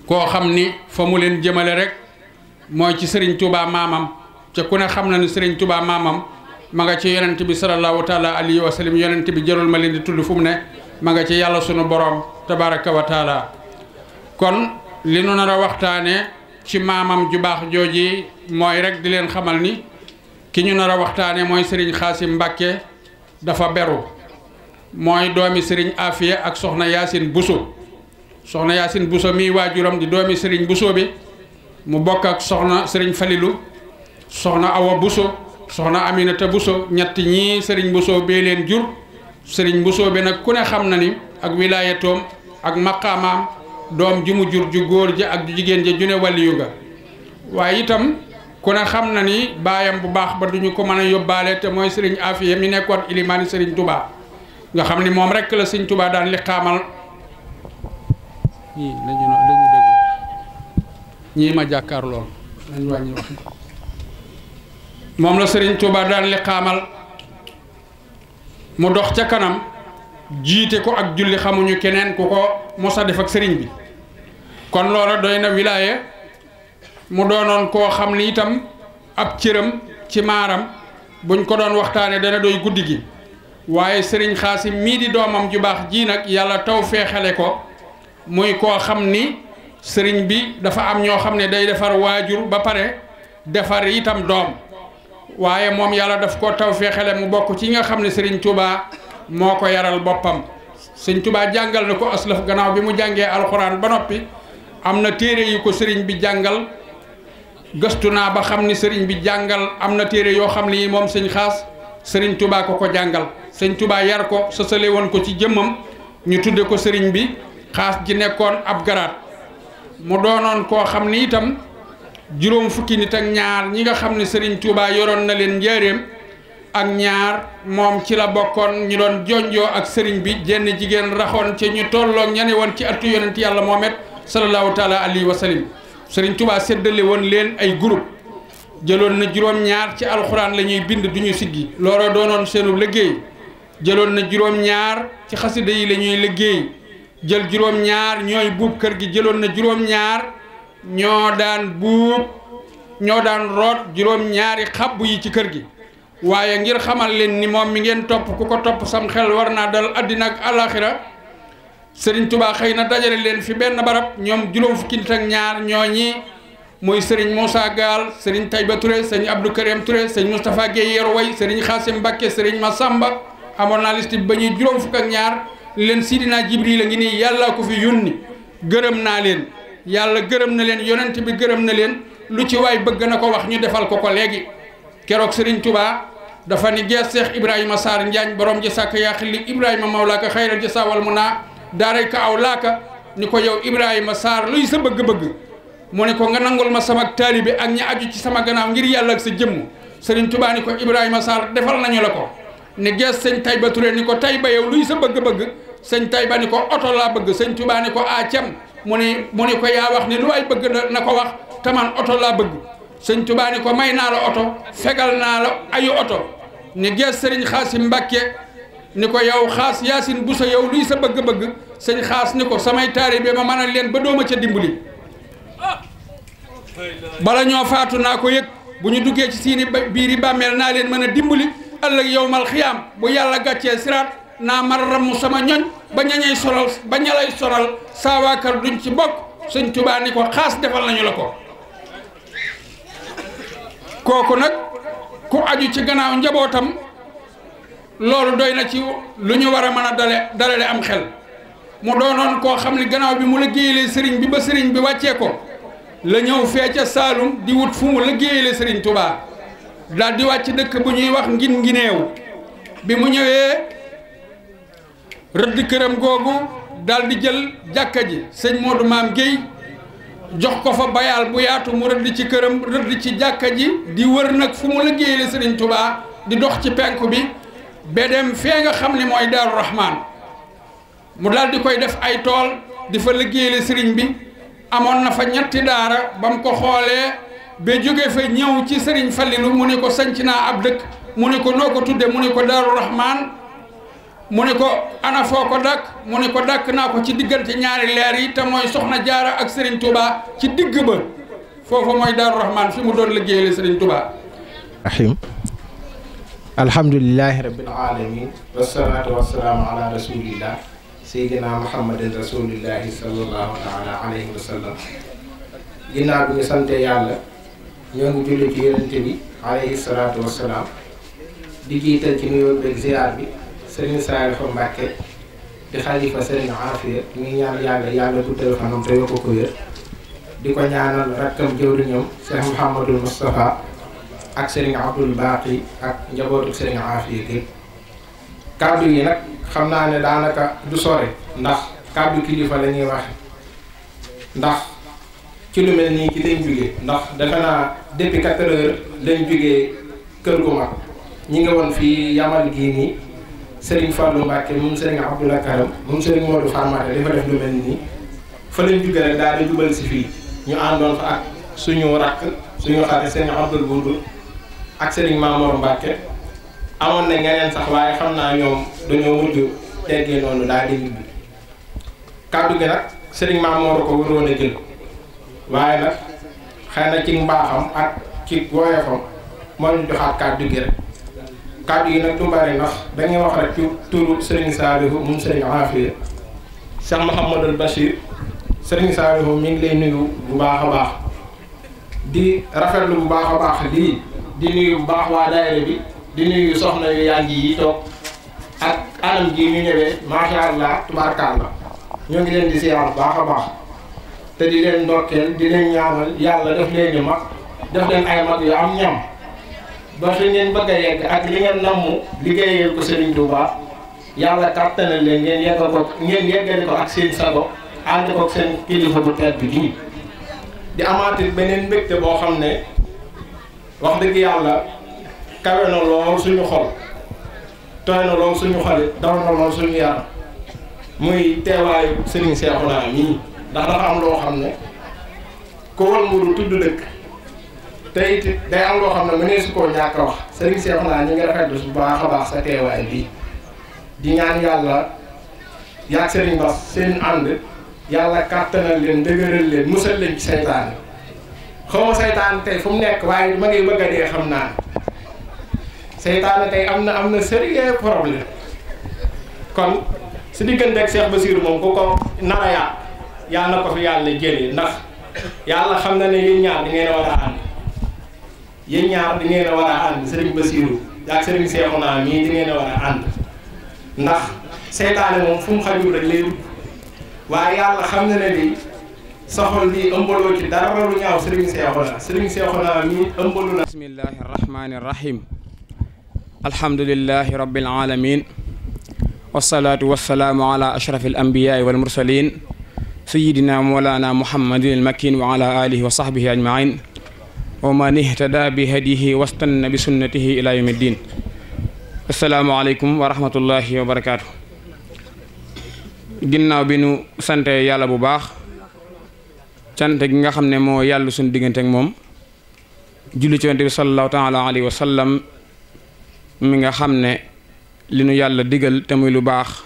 [SPEAKER 10] koo xam ni fa mu leen jëmale rek mooy ci sëriñ Tuubaa maamam ca ku ne xam na ni sëriñ Tuubaa maamam ma nga ci yonent bi sallallahu taala alayhi wa sallam yonent bi jëlul ma leen di tudd fu mu ne ma nga ci yàlla sunu borom tabaraka wa taala. kon li nu nar a waxtaane ci maamam ju baax jooji mooy rek di leen xamal ni ki ñu nar a waxtaane mooy Serigne Xaasim Mbàkke dafa beru mooy doomi Serigne Afia ak soxna Yaasin Buso. soxna Yaasin Buso mii waajuram di doomi Serigne Buso bi mu bokk ak soxna Serigne Falilu soxna Awa Buso soxna Aminata Buso ñett ñii Serigne Buso bee leen jur. Serigne Buso bi nag ku ne xam na ni ak wilaayatoom ak maqaamaam doom ju mu jur ju góor ja ak ju jigéen ja ju ne waliyu ga waaye itam ku ne xam na ni baayam bu baax ba duñu ko mën a yóbbaale te mooy Serigne Afia mi nekkoon ilimaani Serigne Touba nga xam ni moom rek la Serigne Touba daan li xaamal ñii lañu dégg ñii ma jàkkaar lool lañu wàññi wax moom la Serigne Touba daan li xaamal mu dox ca kanam jiite ko ak julli xamuñu keneen ku ko mosa def ak sëriñ bi kon loola doy na wilaaye mu doonoon koo xam ni itam ab cëram ci maaram buñ ko doon waxtaane dana doy guddi gi waaye Serigne Xaasim mii di doomam ju baax ji nag yàlla taw feexale ko muy koo xam ni sëriñ bi dafa am ñoo xam ne day defar waajur ba pare defar itam doom waaye moom yàlla daf ko taw feexale mu bokk ci nga xam ne Serigne Touba moo ko yaral boppam. Serigne Touba jàngal na ko aslaf gannaaw bi mu jàngee alxuraan ba noppi am na téere yu ko Serigne bi jàngal gëstu naa ba xam ni Serigne bi jàngal am na téere yoo xam ni moom sëñ Xaas Serigne Touba ko jàngal Serigne Touba yar ko sësale woon ko ci jëmmam ñu tudde ko Serigne bi Xaas ji nekkoon ab garaat mu doonoon koo xam ni itam juróom fukki nit ak ñaar ñi nga xam ne Serigne Touba yoroon na leen njaareem ak ñaar moom ci la bokkoon ñu doon jonjoo ak Serigne bi jenn jigéen raxoon ci ñu tolloog ñane woon ci attu yonent yàlla Muhammad sallallahu taala alayhi wa sallam Serigne Touba séddale woon leen ay groupe jëloon na juróom-ñaar ci alxuraan la ñuy bind du ñu siggi looloo doonoon seenu liggéey jëloon na juróom-ñaar ci xasida yi la ñuy liggéey jël juróom-ñaar ñooy buub kër gi jëloon na juróom-ñaar ñoo daan root juróom-ñaari xabbu yi ci kër gi waaye ngir xamal leen ni moom mi ngeen topp ku ko topp sam xel war naa dal àddina ak alaxira Serigne Touba xëy na dajale leen fi benn barab ñoom juróom fukki nit ak ñaar ñooñi muy Serigne Moussa Gaal Serigne Taïba Touré Serigne Abdou Karim Touré Serigne Moustapha Guèye Yerway Serigne Xaasim Mbacke Serigne Massamba amoon naa liste bi ba ñuy juróom fukk ak ñaar leen Sidina Jibril a ngi nii yàlla ko fi yónni gërëm naa leen yàlla gërëm na leen yonent bi gërëm na leen lu ci waay bëgg na ko wax ñu defal ko léegi keroog Serigne Touba dafa ni gees Cheikh Ibrahima Sarr Njaañ borom ji sàkk yaa xilli Ibrahima mawlaaka xayral jasa wal mu naa daaray ka aw laaka ni ko yow Ibrahima Sarr luy sa bëgg-bëgg mu ne ko nga nangul ma sama taalibe ak ña aju ci sama gannaaw ngir yàlla ak sa jëmm Serigne Touba ni ko Ibrahima Sarr defal nañu la ko ni gees sëñ Taïba Touré ni ko Taïba yow luy sa bëgg-bëgg sëñ Taïba ni ko oto laa bëgg sëñ Touba ni ko cam mu ne ko yaa wax ni lu waay bëgg na ko wax taman oto laa bëgg sëñ Touba ni ko may naa la oto fegal naa la ayu oto ni gees Serigne Xaasim Mbàkke ni ko yow Xaas Yaasin Buso yow luy sa bëgg-bëgg sëñ Xaas ni ko samay taalibe ma mën a leen ba dooma ca dimbali bala ñoo faatu naa ko yëg bu ñu duggee ci siini biiri bàmmeel naa leen mën a dimbali ëllëg yowmal xiyaam bu yàlla gàccee siraat naa mar ramu sama ñoñ ba ñañay sonal ba ñalay sonal saa waa kër duñ ci bokk sëñ Touba ni ko Xaas defal nañu la ko kooku nag ku aju ci gannaaw njabootam loolu doy na ci lu ñu war a mën a dalale am xel mu doonoon koo xam ne gannaaw bi mu liggéeyalee sëriñ bi ba sëriñ bi wàccee ko la ñëw fee ca Saalum di wut fu mu liggéeyalee sëriñ Touba daal di wàcc dëkk bu ñuy wax ngineew bi mu ñëwee rëdd këram googu daal di jël jàkka ji sëñ Modou Maam Guèye jox ko fa bayaal bu yaatu mu rëdd ci këram rëdd ci jàkka ji di wër nag fu mu liggéeyale Serigne Touba di dox ci penku bi ba dem fee nga xam ne mooy Daaru Rahman mu daal di koy def ay tool di fa liggéeyale Serigne bi amoon na fa ñetti daara ba mu ko xoolee ba jóge fa ñëw ci Serigne Fallilou mu ne ko sanc naa ab dëkk mu ne ko noo ko tudde mu ne ko Daaru Rahman mu ne ko ana foo ko dàkk mu ne ko dàkk naa ko ci diggante ñaari leer yi te mooy Soxna Jaara ak Serigne Touba ci digg ba foofu mooy Daaru Rahman fi mu doon liggéeyale Serigne Touba.
[SPEAKER 11] rahim alhamdulillahi rabbil alamin wassalatu wassalamu ala rasulillah sayyidina muhammadin rasulillahi sallallahu taala alayhi wa sallam. ginnaaw bi ñu sante yàlla ñoo ngi julli ci yonente bi alayhi salaatu wassalaam di jiital ci nuyoo beeg ziar bi Serigne Saliou Mbacké di xalifa Serigne Afia ñu ngi ñaan yàlla guddal fanam te yokk ko wér di ko ñaanal rakkam jëwriñam Cheikh Mouhamadul Moustapha ak Serigne Abdoul Baqi ak njabootu Serigne Afia gi. kàddu yi nag xam naa ne daanaka du sore ndax kàddu kilifa la ñuy waxe ndax ci lu mel nii ci lañ jógee ndax defe naa depuis 4 heures lañ jógee kër gu mag ñi nga woon fii yamal gii nii Serigne Fallou Mbacké moom Serigne Abdoulaye Karam moom Serigne Modou Farmata dafa def lu mel nii fa lañ jógee rek daal di jubal si fii ñu àndoon fa ak suñu rakk suñu xarit Serigne Abdoul Boudou ak Serigne Mamour Mbacké amoon na ñeneen sax waaye xam naa ñoom dañoo mujj teggee noonu daal di ñibbi kàddu gi nag Serigne Mamour ko waroon a jël waaye nag xëy na ci mbaaxam ak ci woyofam moo ñu joxaat kàddu gi rek kàddu yi nag du bari ndax dañuy wax rek ci turu Serigne Saliou moom Serigne Afia Cheikh Mouhamadul Bachir Serigne Saliou mi ngi lay nuyu bu baax a baax di rafetlu bu baax a baax lii di nuyu bu baax waa daayira bi di nuyu soxna yu yàgg yi toog ak anam ji ñu ñëwee macha allah tubaarkalla ñoo ngi leen di siyaar bu baax a baax te di leen ndokkeel di leen ñaanal yàlla def leen ñu mag def leen ay mag yu am ñam ba fi ngeen bëgg a yegg ak li ngeen namm liggéeyal ko Serigne Touba yàlla kàttanal leen ngeen yeggale ko ak seen sago ànd ko ak seen kilifa bu tedd bi di amaatit beneen mbégte boo xam ne wax dëgg yàlla kawe na lool suñu xol tooy na lool suñu xol daw na lool suñu yaram muy teewaayu Serigne Cheikhouna mii ndax dafa am loo xam ne ku wal mburu tudd dëkk te it day am loo xam ne mënee su koo ñàkk a wax Serigne Cheikhouna ñu ngi rafetlu bu baax a baax sa teewaay bii di ñaan yàlla yaag Serigne Bass seen ànd yàlla kàttanal leen dëgëral leen musal leen ci seytaane xaw ma seytaane tey fu mu nekk waaye ma ngi bëgg a dee xam naa seytaane tey am na sérieux problème kon su diggante ak Cheikh Bassirou moom ku ko nar a yàq yàlla na ko fi yàlla jëlee ndax yàlla xam na ne yéen ñaar di ngeen a war a ànd yéen ñaar di ngeen a war a ànd Serigne Bassirou ak Serigne Cheikhouna mii di ngeen a war a ànd ndax seytaane moom fu mu xajul rek lay waaye yàlla xam na ne di soxol lii ëmbaloo ci dara lu ñaaw Serigne Cheikhouna mii ëmbalu na.
[SPEAKER 3] bismillahi rahmani rahim alhamdulillahi rabbil alamin wasalaatu wasalaamu ala ashraf al anbiyaai wal mursalin sayidina mawlana muhammadin al makin wa ala alihi wa sahbihi ajmain wa man ihtada bi hadihi wastanna bi sunnatihi ila yawmi ddin. assalaamu aleykum wa rahmatullahi wa barakaatu. ginnaaw bi nu sante yàlla bu baax cant gi nga xam ne moo yàlla suñu diggante ak moom julli ci yonent bi sallallahu taala alayhi wa sallam mi nga xam ne li nu yàlla digal te muy lu baax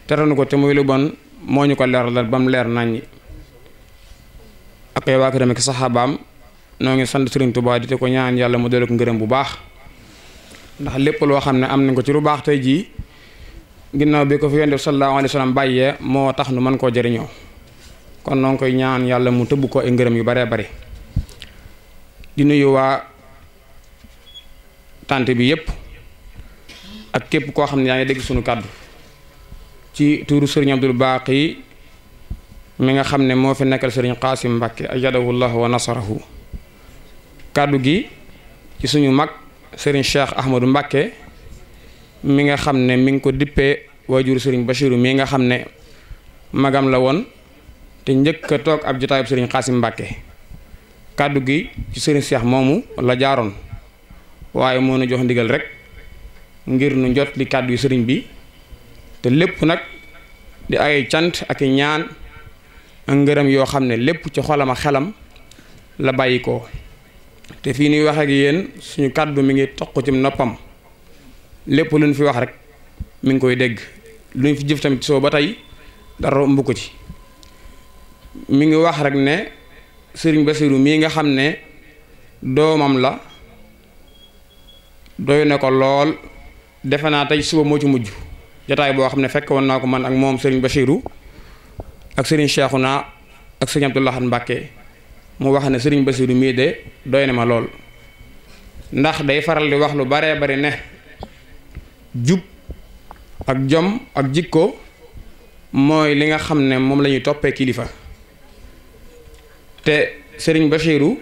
[SPEAKER 3] teranu ko te muy lu bon moo ñu ko leeralal ba mu leer naññi ak ay waa këram ak saxaabaam noo ngi sant Serigne Touba di te ko ñaan yàlla mu dolli ko ngërëm bu baax ndax lépp loo xam ne am nañ ko ci lu baax tey jii ginnaaw bi ko fi yonent bi sallallahu alayhi wa sallam bàyyee moo tax nu mën koo jëriñoo kon noo ngi koy ñaan yàlla mu tëbb ko ay ngërëm yu baree bari di nuyu waa tant bi yépp ak képp koo xam ne yaa ngi dégg suñu kàddu ci tuuru Serigne Abdoul Baqi mi nga xam ne moo fi nekkal Serigne Qasim Mbacké ajadahullah wa nasarahu kàddu gi ci suñu mag Serigne Cheikh Ahmadou Mbacké mi nga xam ne mi ngi ko dippee waajuru Serigne Bassirou mi nga xam ne magam la woon te njëkk a toog ab jotaayub Serigne Qasim Mbacké kàddu gi ci Serigne Cheikh moomu la jaaroon waaye moo na jox ndigal rek ngir nu jot li kàddu yu sëriñ bi te lépp nag di ay cant ak i ñaan ak ngërëm yoo xam ne lépp ci xolam ak xelam la bàyyi ko te fii nuy wax ak yéen suñu kàddu mi ngi toq ci noppam lépp lu ñu fi wax rek mi ngi koy dégg lu ñu fi jëf tamit soo ba tey dara ëmb ko ci mi ngi wax rek ne Serigne Bassirou mii nga xam ne doomam la
[SPEAKER 12] doy na ko lool. defe naa tey suba moo ci mujj jotaay boo xam ne fekk woon naa ko man ak moom sëriñ Bachirou ak sëriñ Cheikhouna ak sëriñ Abdou Lahad Mbacké mu wax ne sëriñ Bachirou mii de doy na ma lool ndax day faral di wax lu baree bari ne jub ak jom ak jikko mooy li nga xam ne moom la ñuy toppee kilifa te sëriñ Bachirou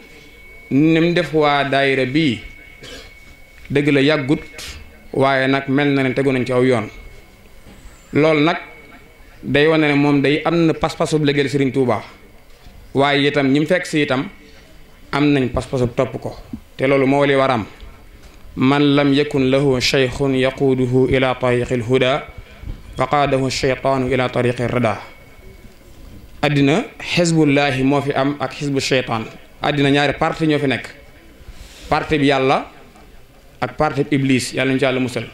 [SPEAKER 12] ni mu def waa daayira bii dëgg la yàggut waaye nag mel na ne tegu nañ ci aw yoon loolu nag day wane ne moom day am na pas-pasu bu liggéeyal sëriñ Touba waaye itam ñi mu fekk si itam am nañ pas-pasu topp ko te loolu moo li waram man lam yakun lahu cheikhun yaquuduhu ila tariqi l huda fa qaadahu cheytaanu ila tariqi rada addina xisbullaahi moo fi am ak xisbu cheytaan addina ñaari parti ñoo fi nekk parti bi yàlla ak parti bi iblis yàlla ñu ci yàlla musal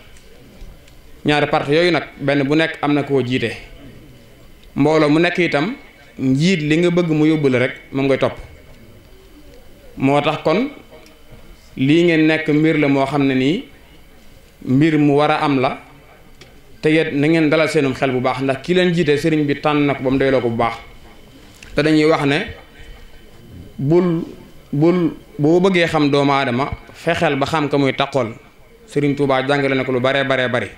[SPEAKER 12] ñaari parti yooyu nag benn bu nekk am na koo jiite mbooloo mu nekk itam njiit li nga bëgg mu yóbbu la rek moom ngay topp moo tax kon lii ngeen nekk mbir la moo xam ne nii mbir mu war a am la te yet na ngeen dalal seenum xel bu baax ndax ki leen jiite sëriñ bi tànn na ko ba mu doyloo ko bu baax te dañuy wax ne boo bëggee xam doomu aadama fexeel ba xam ka muy taqool sëriñ Tuubaa jàngale na ko lu baree bari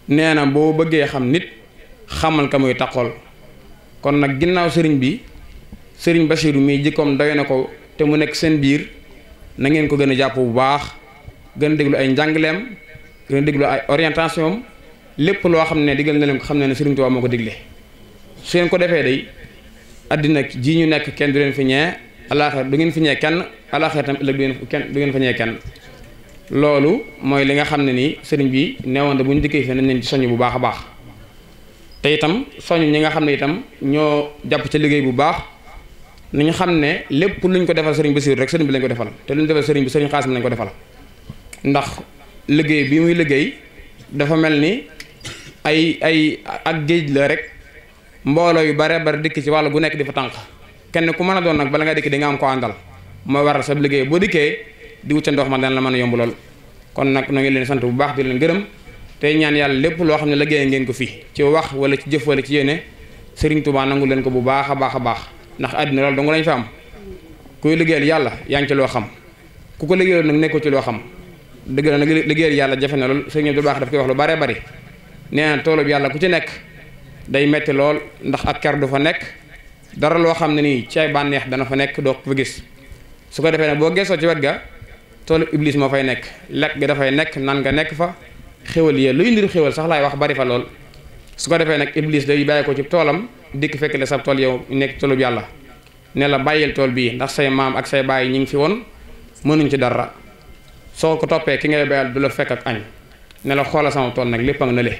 [SPEAKER 12] nee na boo bëggee xam nit xamal ka muy taqool kon nag ginnaaw sëriñ bi sëriñ Bachirou mii jikkoom doy na ko te mu nekk seen biir na ngeen ko gën a jàpp bu baax gën a déglu ay njàngaleem gën a déglu ay orientation lépp loo xam ne digal na leen ko xam ne sëriñ Tuubaa moo ko digle su ngeen ko defee day àddina ji ñu nekk kenn du leen fi ñee alaaxira du ngeen fi ñee kenn alaaxira tam ëllëg du ngeen fa ñee kenn loolu mooy li nga xam ne nii sëriñ bi neewoon bu ñu dikkee fi nañ leen ci soññ bu baax a baax te itam soññ ñi nga xam ne itam ñoo jàpp ca liggéey bu baax nañu xam ne lépp luñ ko defal sëriñ Basiiru rek sëriñ bi lañ ko defal te luñ defal sëriñ bi sëriñ Xaasim lañ ko defal ndax liggéey bi muy liggéey dafa mel ni ay ak géej la rek mbooloo yu bare bari dikk ci wàll gu nekk di fa tànq kenn ku mën a doon nag bala nga dikk di nga am ko àndal mooy waral sa liggéey boo dikkee di wut ca ndox ma dana la mën a yomb lool kon nag noo ngi leen sant bu baax di leen gërëm tey ñaan yàlla lépp loo xam ne liggéey ngeen ko fii ci wax wala ci jëf wala ci yéene sëriñ Tuubaa nangu leen ko bu baax a baax a baax ndax àddina loolu dong lañ fa am kuy liggéeyal yàlla yaa ngi ci loo xam ku ko liggéeyal nag nekkoo ci loo xam dëgg la nag liggéeyal yàlla jafe na lool sëriñ bu baax daf koy wax lu bare bari nee na toolub yàlla ku ci nekk day metti lool ndax ak ker du fa nekk dara loo xam ne nii ci ay bànneex dana fa nekk doo ko fa gis su ko defee nag boo geesoo ci wet ga toolub iblis moo fay nekk lekk ga dafay nekk nan nga nekk fa xéwal yee luy ndiru xéwal sax laay wax bari fa lool su ko defee nag iblis day bàyyi ko ci toolam dikk fekk la sab tool yow nekk toolub yàlla ne la bàyyil tool bii ndax say maam ak say baay ñi ngi fi woon mënuñ ci dara soo ko toppee ki ngay bayal du la fekk ak añ ne la xoola sama tool nag lépp a nga na le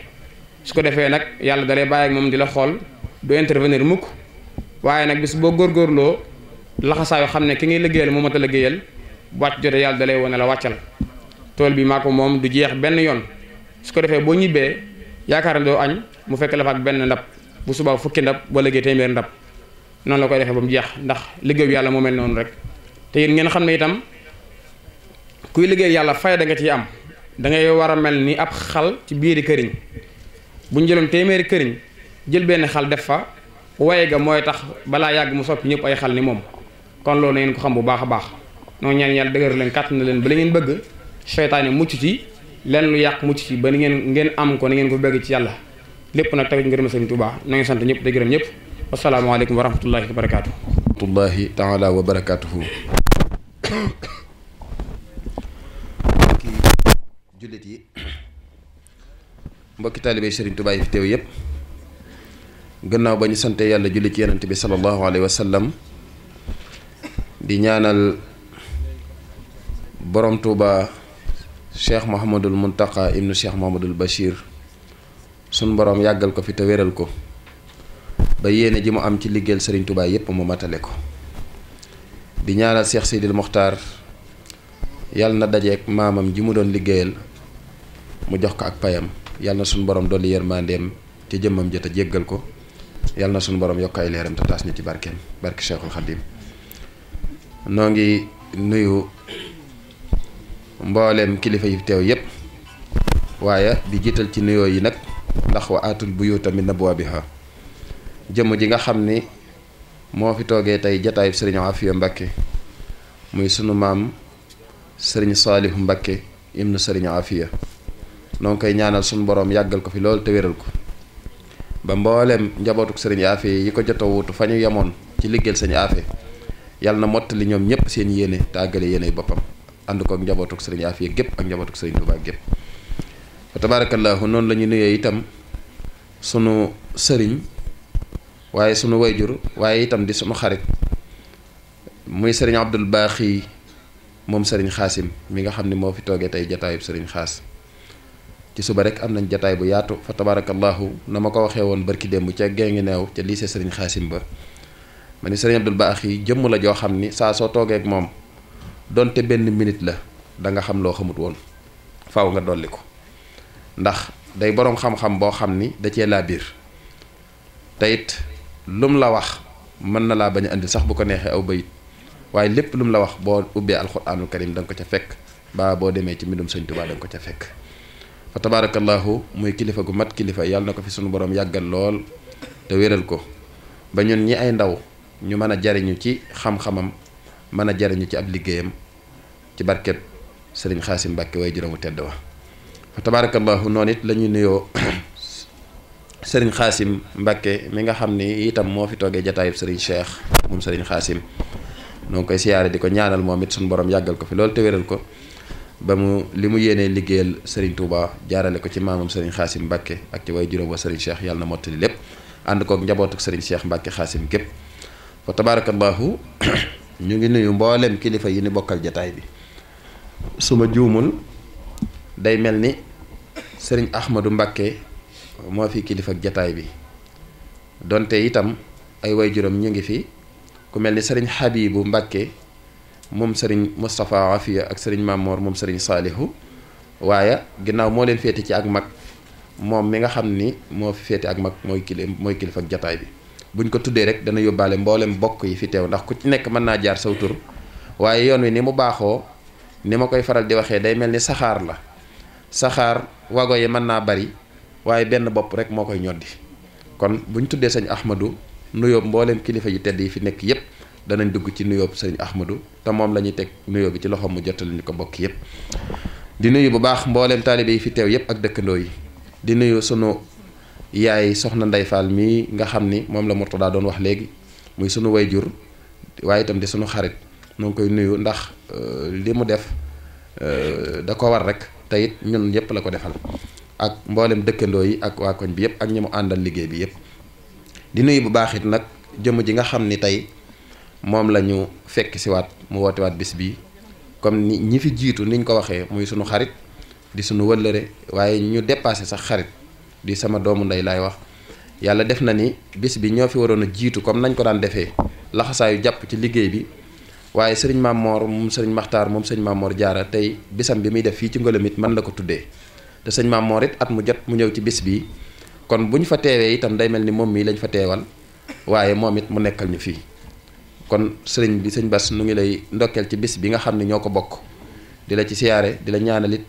[SPEAKER 12] su ko defee nag yàlla dalay bàyyi ak moom di la xool du intervenir mukk waaye nag bis boo góorgóorloo laxasaayu xam ne ki ngay liggéeyal moo mat a liggéeyal wàcc jote yàlla dalay wone la wàccal tool bi maa ko moom du jeex benn yoon su ko defee boo ñibbee yaakaar ne doo añ mu fekk la fa ak benn ndab bu subaa fukki ndab ba liggéey téeméer ndab noonu la koy defee ba mu jeex ndax liggéeyu yàlla moo mel noonu rek te yéen ngeen xam ne itam kuy liggéey yàlla fay da nga ciy am da ngay war a mel ni ab xal ci biiri këriñ bu ñu jëloon téeméeri këriñ jël benn xal def fa waye ga mooy tax balaa yàgg mu soppi ñëpp ay xal ni moom kon loolu na ngeen ko xam bu baax a baax noonu ñaan yàlla dëgër leen kàtt na leen ba la ngeen bëgg seytaane mucc ci lenn lu yàq mucc ci ba ni ngeen am ko ni ngeen ko bëgg ci yàlla lépp nag teg ngërëm Sëriñ Tuubaa na ngeen sant ñëpp te gërëm ñëpp asalaamaaleykum wa rahmatullahi wa barakaatu.
[SPEAKER 13] rahmatullahi taala wa barakaatuhu. mbokki jullit yi mbokki taalibey Sëriñ Tuubaa yi fi teew yëpp gannaaw ba ñu sante yàlla julli ci yonent bi sallallahu alayhi wa sallam di ñaanal borom Tuuba cheikh Mouhamadul Muntaqa ibnu cheikh Mouhamadul Bachir sun borom yàggal ko fi te wéral ko ba yéene ji mu am ci liggéeyal Sëriñ Tuuba yépp mu matale ko di ñaanal cheikh Seydil Mokhtar yàlla na dajeek maamam ji mu doon liggéeyal mu jox ko ak payam yàlla na sun borom dolli yërmandeem te jëmmam jot a jéggal ko yàlla na sun borom yokk ay leeram te taas ñu ci barkeem barke Cheikhul Khadim noo ngi nuyu mbooleem kilifa yi teew yépp waaye di jiital ci nuyoo yi nag ndax wa aatul buyuuta min abwaabiha jëmm ji nga xam ni moo fi toogee tey jataayub sëriñ Afiya Mbakke muy sunu maam sëriñ Saalihu Mbakke ibnu sëriñ Afiya noo ngi koy ñaanal sunu boroom yàggal ko fi loolu te wéral ko ba mbooleem njabootuk sëriñ Afiya yi ko jot a wuutu fa ñu yemoon ci liggéeyal sëriñ Afiya yàlla na mottali ñoom ñëpp seen yéene te àggale yéeney boppam ànd ko ak njabootuk sëriñ Afiya gépp ak njabootuk sëriñ Tuubaa gépp fa tabaarakallaahu noonu la ñu nuyee itam sunu sëriñ waaye sunu wayjur waaye itam di sunu xarit muy sëriñ Abdul Baaxi moom sëriñ Xaasim mi nga xam ne moo fi toogee tey jataayub sëriñ Xaas ci suba rek am nañ jataay bu yaatu fa tabaarakallaahu na ma ko waxee woon barki démb ca Gengi Neew ca lycée sëriñ Xaasim ba ma ni sëriñ Abdul Baaxi jëmm la joo xam ni saa soo toogee ak moom donte benn minute la da nga xam loo xamut woon faaw nga dolli ko ndax day boroom xam-xam boo xam ni da cee laa biir te it lum la wax mën na laa bañ a andi sax bu ko neexee aw bayit waaye lépp lum la wax boo ubbee alxuraanul karim da nga ko ca fekk ba boo demee ci mbindum sëñ Tuubaa da nga ko ca fekk fa tabaarakallaahu muy kilifa gu mat kilifa yàlla na ko fi sunu borom yàggal lool te wéral ko ba ñun ñi ay ndaw ñu mën a jariñu ci xam-xamam mën a jariñu ci ab liggéeyam ci barkeb sëriñ Xaasim Mbàkke way juróomu tedd wa fa tabaarakallaahu noonu it la ñuy nuyoo sëriñ Xaasim Mbàkke mi nga xam ni itam moo fi toogee jataayub sëriñ Cheikh moom sëriñ Xaasim noo ngi koy siyaare di ko ñaanal moom it suñu borom yàggal ko fi loolu te wéral ko ba mu li mu yéenee liggéeyal sëriñ Touba jaarale ko ci maamam sëriñ Xaasim Mbàkke ak ci way juróom wa sëriñ Cheikh yàlla na mottali lépp ànd kook njabootuk sëriñ Cheikh Mbàkke Xaasim gépp fa tabaarakallaahu ñu ngi nuyu mboolem kilifa yi ni bokkal jataay bi su ma juumul day mel ni sëriñ Ahmadou Mbàkke moo fi kilifa ak jataay bi donte itam ay way juróom ñu ngi fi ku mel ni sëriñ Habibu Mbàkke moom sëriñ Moustapha Afiya ak sëriñ Mamor moom sëriñ Saalihu waaye ginnaaw moo leen féete ci ak mag moom mi nga xam ni moo fi féete ak mag mooy kilifa ak jataay bi buñ ko tuddee rek dana yóbbaale mboolem bokk yi fi teew ndax ku ci nekk mën naa jaar saw tur waaye yoon wi ni mu baaxoo ni ma koy faral di waxee day mel ni saxaar la saxaar wago yi mën naa bari waaye benn bopp rek moo koy ñoddi kon buñ tuddee sëñ Ahmadou nuyoo mboolem kilifa yu tedd yi fi nekk yépp danañ dugg ci nuyoo sëñ Ahmadou te moom la ñuy teg nuyoo bi ci loxoom mu jottali ñu ko bokk yépp di nuyu bu baax mboolem taalibe yi fi teew yépp ak dëkkandoo yi di nuyu sunu yaay soxna Ndey Fall mii nga xam ni moom la Murtada doon wax léegi muy sunu wayjur waaye itam di sunu xarit noo ngi koy nuyu ndax li mu def da ko war rek te it ñun yépp la ko defal ak mboolem dëkkandoo yi ak waa koñ bi yépp ak ñi mu àndal liggéey bi yépp di nuyu bu baax it nag jëmm ji nga xam ni tey moom la ñu fekk si waat mu woote waat bis bi comme ni ñi fi jiitu niñ ko waxee muy sunu xarit di sunu wëllëre waaye ñu dépassé sax xarit di sama doomu ndey laay wax yàlla def na ni bis bi ñoo fi waroon a jiitu comme nañ ko daan defee laxasaayu jàpp ci liggéey bi waaye sëriñ Mamor moom sëriñ Maxtaar moom sëriñ Mamor Jaara tey bisam bi muy def fii ci Ngolomit man la ko tuddee te sëñ Mamor it at mu jot mu ñëw ci bis bi kon bu ñu fa teewee itam day mel ni moom mii lañ fa teewal waaye moom it mu nekkal ñu fii kon sëriñ bi sëñ Bass nu ngi lay ndokkeel ci bis bi nga xam ne ñoo ko bokk di la ci siyaare di la ñaanalit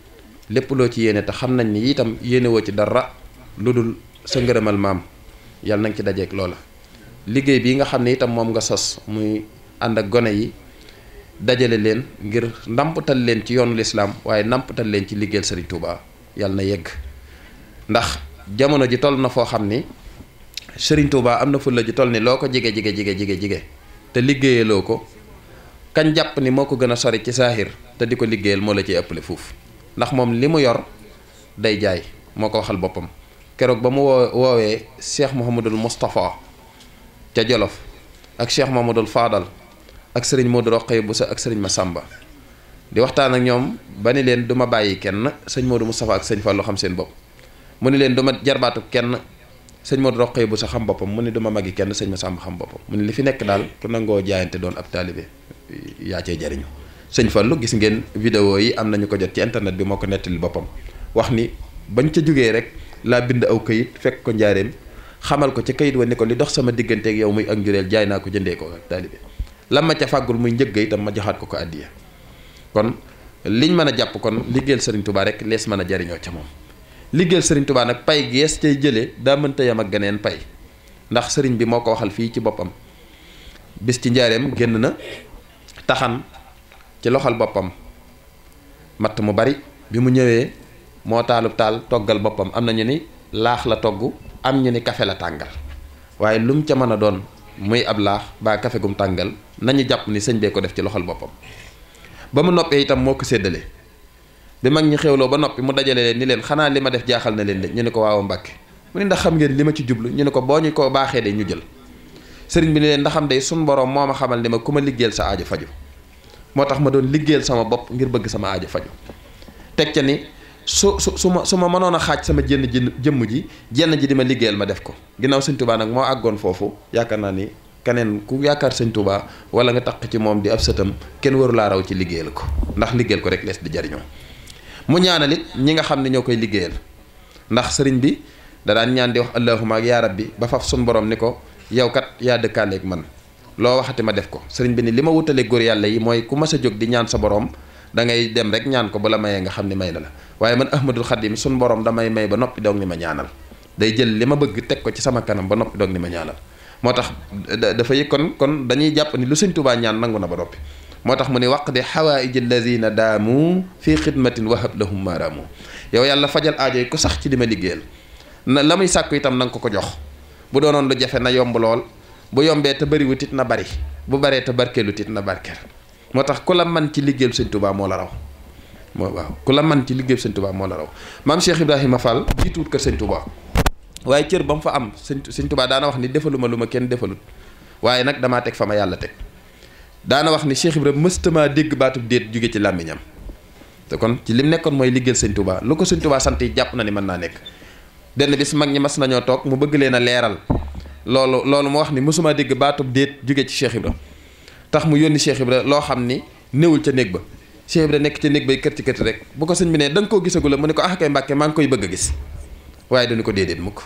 [SPEAKER 13] lépp loo ci yéene te xam nañ ni itam yéene woo ci dara lu dul sa ngërëmal maam yàlla nañ ci dajeek loola liggéey bii nga xam ne itam moom nga sos muy ànd ak gone yi dajale leen ngir ndàmpatal leen ci yoonu lislaam waaye ndàmpatal leen ci liggéeyal sëriñ Touba yàlla na yegg ndax jamono ji toll na foo xam ni sëriñ Touba am na fulla ji toll ni loo ko jige te liggéeyaloo ko kañ jàpp ni moo ko gën a sori ci saaxir te di ko liggéeyal moo la ciy ëppale fuuf ndax moom li mu yor day jaay moo ko waxal boppam keroog ba mu woowee Cheikh Mouhamadul Moustapha ca Jolof ak Cheikh Mouhamadul Fadal ak sëriñ Modou Rokhaya Boussa ak sëriñ Massamba di waxtaan ak ñoom ba ni leen du ma bàyyi kenn sëñ Modou Moustapha ak sëñ Fallou xam seen bopp mu ni leen du ma jarbaatu kenn sëñ Modou Rokhaya Boussa xam boppam mu ni du ma magi kenn sëñ Massamba xam boppam mu ni li fi nekk daal ku nangoo jaayante doon ab taalibe yaa cee jariñu sëñ Fallou gis ngeen vidéo yi am nañu ko jot ci internet bi moo ko nettali boppam wax ni bañ ca jógee rek laa bind aw këyit fekk ko njaareem xamal ko ca këyit wa ni ko li dox sama digganteeg yow muy ak njureel jaay naa ko jëndee ko ak taalibe la ma ca fàggul muy njëgg itam ma joxaat ko ko àddiya kon liñ mën a jàpp kon liggéeyal Serigne Touba rek lees mën a jariñoo ca moom. liggéeyal Serigne Touba nag pay gees cay jëlee daa mënta yam ak geneen pay ndax Serigne bi moo ko waxal fii ci boppam bis ci njaareem génn na taxan ci loxal boppam matt mu bari bi mu ñëwee moo taalub taal toggal boppam am na ñu ni laax la togg am ñu ni kafe la tàngal waaye lu mu ca mën a doon muy ab laax baa kafe gum tàngal nañu jàpp ni sëñ bee ko def ci loxal boppam. ba mu noppee itam moo ko séddale bi mag ñi xewloo ba noppi mu dajale leen ni leen xanaa li ma def jaaxal na leen de ñu ne ko waaw Mbàkke mu ne ndax xam ngeen li ma ci jublu ñu ne ko boo ñu ko baaxee de ñu jël sëriñ bi ni leen ndax xam day sun borom moo ma xamal ni ma ku ma liggéeyal sa aajo faju moo tax ma doon liggéeyal sama bopp ngir bëgg sama aajo faju teg ca ni su ma mënoon a xaaj sama jëmm ji jenn ji di ma liggéeyal ma def ko ginnaaw sëñ Touba nag moo àggoon foofu yaakaar naa ni keneen ku yaakaar sëñ Touba wala nga taq ci moom di ab sëtam kenn waru laa raw ci liggéeyal ko ndax liggéeyal ko rek lees di jariñoo mu ñaanal it ñi nga xam ne ñoo koy liggéeyal ndax sëriñ bi da daan ñaan di wax allahumma ak yaa rabbi ba faf sun borom ni ko yow kat yaa dëkkaaleeg man loo waxati ma def ko sëriñ bi ni li ma wutalee góor yàlla yi mooy ku mas a jóg di ñaan sa borom da ngay dem rek ñaan ko bu la mayee nga xam ni may na la waaye man Ahmadul Xadim sun borom damay may ba noppi doog ni ma ñaanal day jël li ma bëgg teg ko ci sama kanam ba noppi doog ni ma ñaanal moo tax dafa yëg kon dañuy jàpp ni lu sëñ Touba ñaan nangu na ba noppi moo tax mu ni waqdi xawaaij allazina daamu fii xidmatin wahab lahum maaraamu yow yàlla fajal aajo yi ko sax ci di ma liggéeyal na la muy sàkku itam na nga ko jox bu doonoon lu jafe na yomb lool bu yombee te bëriwut it na bari bu baree te barkeelut it na barkeel moo tax ku la man ci liggéeyal sëñ Touba moo la raw waaw ku la man ci liggéeyal sëñ Touba moo la raw maam Cheikh Ibrahima Fall jiituwut kër sëñ Touba waaye cër ba mu fa am sëñ Touba daana wax ni defaluma lu ma kenn defalut waaye nag damaa teg fa ma yàlla teg daana wax ni Cheikh Ibrahima mëstamaa dégg baatub déet jóge ci làmmiñam te kon ci lim nekkoon mooy liggéeyal sëñ Touba lu ko sëñ Touba sant yi jàpp na ni mën naa nekk benn bis mag ñi mas nañoo toog mu bëgg leen a leeral loolu mu wax ni mësumaa dégg baatub déet jóge ci Cheikh Ibrahima tax mu yónni Cheikh Ibrahima loo xam ni néewul ca néeg ba Cheikh Ibrahima nekk ca néeg bay kër ci kër rek bu ko sëñ bi ne da nga koo gisagula mu ne ko ah kay Mbàkke maa ngi koy bëgg a gis waaye dañu ko déedéet mukk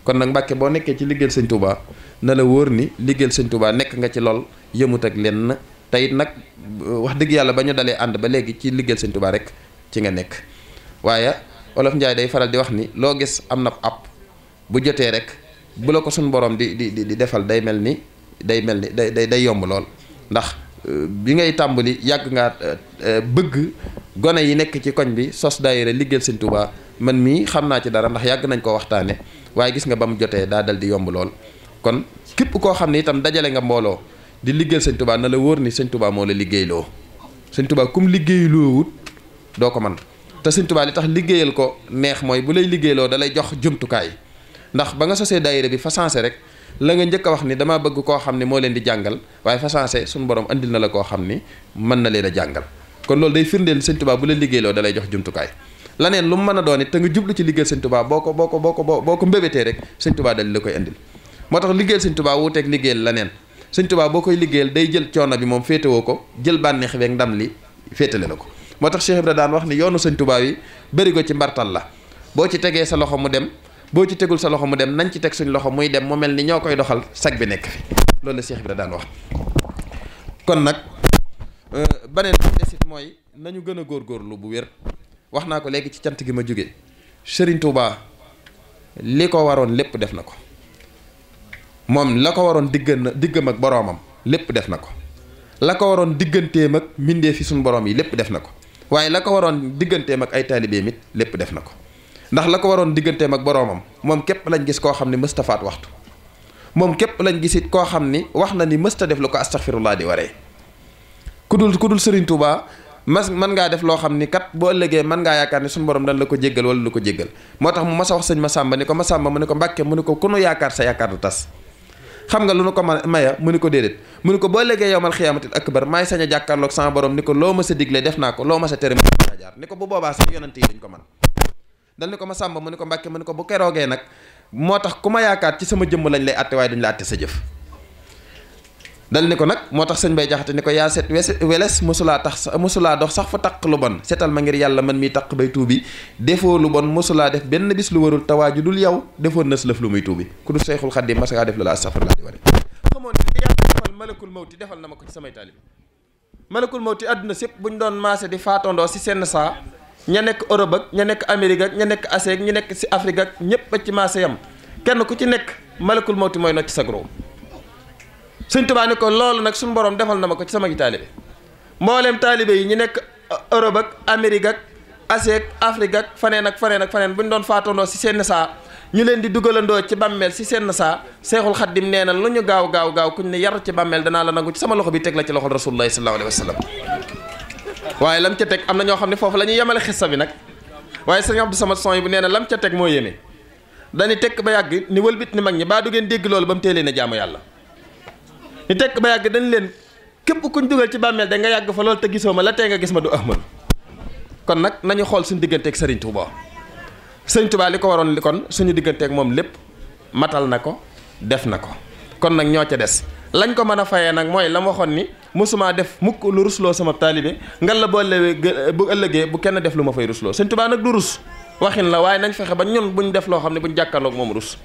[SPEAKER 13] kon nag Mbàkke boo nekkee ci liggéeyal sëñ Touba na la wóor ni liggéeyal sëñ Touba nekk nga ci lool yëmut ak lenn teyit nag wax dëgg yàlla ba ñu dalee ànd ba léegi ci liggéeyal sëñ Touba rek ci nga nekk waaye Olof Njaay day faral di wax ni loo gis am na app bu jotee rek bu la ko suñ borom di defal day mel ni day yomb lool ndax bi ngay tàmbali yàgg ngaa bëgg gone yi nekk ci koñ bi sos daayira liggéeyal sëñ Touba man mii xam naa ci dara ndax yàgg nañ ko waxtaane waaye gis nga ba mu jotee daa dal di yomb lool kon képp koo xam ne itam dajale nga mbooloo di liggéeyal sëñ Touba na la wóor ni sëñ Touba moo la liggéeyloo sëñ Touba kum liggéeyloowut doo ko man te sëñ Touba li tax liggéeyal ko neex mooy bu lay liggéeyloo da lay jox jumtukaay ndax ba nga sosee daayira bi fa sensé rek la nga njëkk a wax ni dama bëgg koo xam ne moo leen di jàngal waaye fa sensé suñu borom andil na la koo xam ni mën na leen a jàngal kon loolu day firndeel sëñ Touba bu la liggéeyloo da lay jox jumtukaay laneen lu mu mën a doon it te nga jublu ci liggéeyal sëñ Touba boo ko mbébétee rek sëñ Touba dal la koy andil moo tax liggéeyal sëñ Touba wuuteeg liggéeyal laneen sëñ Touba boo koy liggéeyal day jël coono bi moom féetewoo ko jël bànneex beeg ndam li féetale la ko moo tax Cheikh Ibra daan wax ni yoonu sëñ Touba yi bëri ko ci mbartal la boo ci tegee sa loxo mu dem boo ci tegul sa loxo mu dem nañ ci teg suñ loxo muy dem mu mel ni ñoo koy doxal sag bi nekk fi loolu la Cheikh Ibra daan wax kon nag beneen bi desit mooy nañu gën a góorgóorlu bu wér wax naa ko léegi ci cant gi ma jóge Serigne Touba li ko waroon lépp def na ko moom la ko waroon diggam ak boroomam lépp def na ko la ko waroon digganteem ak mbindee fi suñu borom yi lépp def na ko waaye la ko waroon digganteem ak ay taalibeem it lépp def na ko ndax la ko waroon digganteem ak boroomam moom képp lañ gis koo xam ne mësta faat waxtu moom képp lañ gis it koo xam ni wax na ni mësta def lu ko astaghfirullah di waree ku dul Serigne Touba man ngaa def loo xam ni kat boo ëllëgee mën ngaa yaakaar ni suñu borom dañ la ko jéggal wala lu ko jéggal moo tax mu mas a wax sëñ Massamba ni ko Massamba mu ne ko Mbàkke mu ne ko ku nu yaakaar sa yaakaar du tas xam nga lu nu ko maya mu ni ko déedéet mu ni ko boo ëllëgee yowmal xiyaamatil akbar maay sañ a jàkkaarloog sama borom ni ko loo ma sa digle def naa ko loo ma sa tere mu jaar ni ko bu boobaa sax yonent yi duñ ko man dal ni ko Massamba mu ni ko Mbàkke mu ni ko bu keroogee nag moo tax ku ma yaakaar ci sama jëmm lañ lay atte waaye duñ la atte sa jëf dal ni ko nag moo tax sëñ Bay Jaxate ni ko yaa set weles mosulaa dox sax fa taq lu bon setal ma ngir yàlla man miy taq bay tuubi defoo lu bon mosulaa def benn bis lu warul tawaaju dul yow defoon na lëf lu muy tuubi ku dul Seexul Xadiim masagaa def la la astafurlaa di ware xamoon ni yàlla defal malakul mawti defal na ma ko ci samay taalib malakul mawti àdduna sépp bu ñu doon maase di faatondoo si seen saa ña nekk Europe ak ña nekk Amérique ak ña nekk Asie ak ñi nekk si Afrique ak ñëpp a ci maase yam kenn ku ci nekk malakul mawti mooy nocc sa gróom. Sëñ Tuubaa ne ko loolu nag suñu borom defal na ma ko ci sama gi taalibe mbooleem taalibe yi ñu nekk Europe ak Amérique ak Asie ak Afrique ak faneen ak faneen ak faneen bu ñu doon faatondoo si seen saa ñu leen di dugalandoo ci bàmmeel si seen saa Seexul Xaddim nee na lu ñu gaaw gaaw gaaw kuñ ne yar ci bàmmeel danaa la nangu ci sama loxo bi teg la ci loxol rasulullahi sallallahu alayhi wa sallam. waaye lam ca teg am na ñoo xam ne foofu la ñuy yemale xissa bi nag waaye sëñ Abdou Samad son yi bu nee na lam ca teg moo yéeme dañuy tekk ba yàgg ni wëlbit ni mag ñi baa du ngeen dégg loolu ba mu teelee ne jaamu yàlla ñu tekk ba yàgg dañ leen képp kuñ dugal ci bàmmeel da nga yàgg fa loolu te gisoo ma la tee nga gis ma du ahmad kon nag nañu xool suñu digganteeg Serigne Touba Serigne Touba li ko waroon li kon suñu digganteeg moom lépp matal na ko def na ko kon nag ñoo ca des lañ ko mën a fayee nag mooy la ma waxoon ni mosuma def mukk lu rusloo sama taalibe ngal la bu ëllëgee bu kenn def lu ma fay rusloo Serigne Touba nag du rus waxin la waaye nañ fexe ba ñun buñ def loo xam ne buñ jàkkaarloog moom rus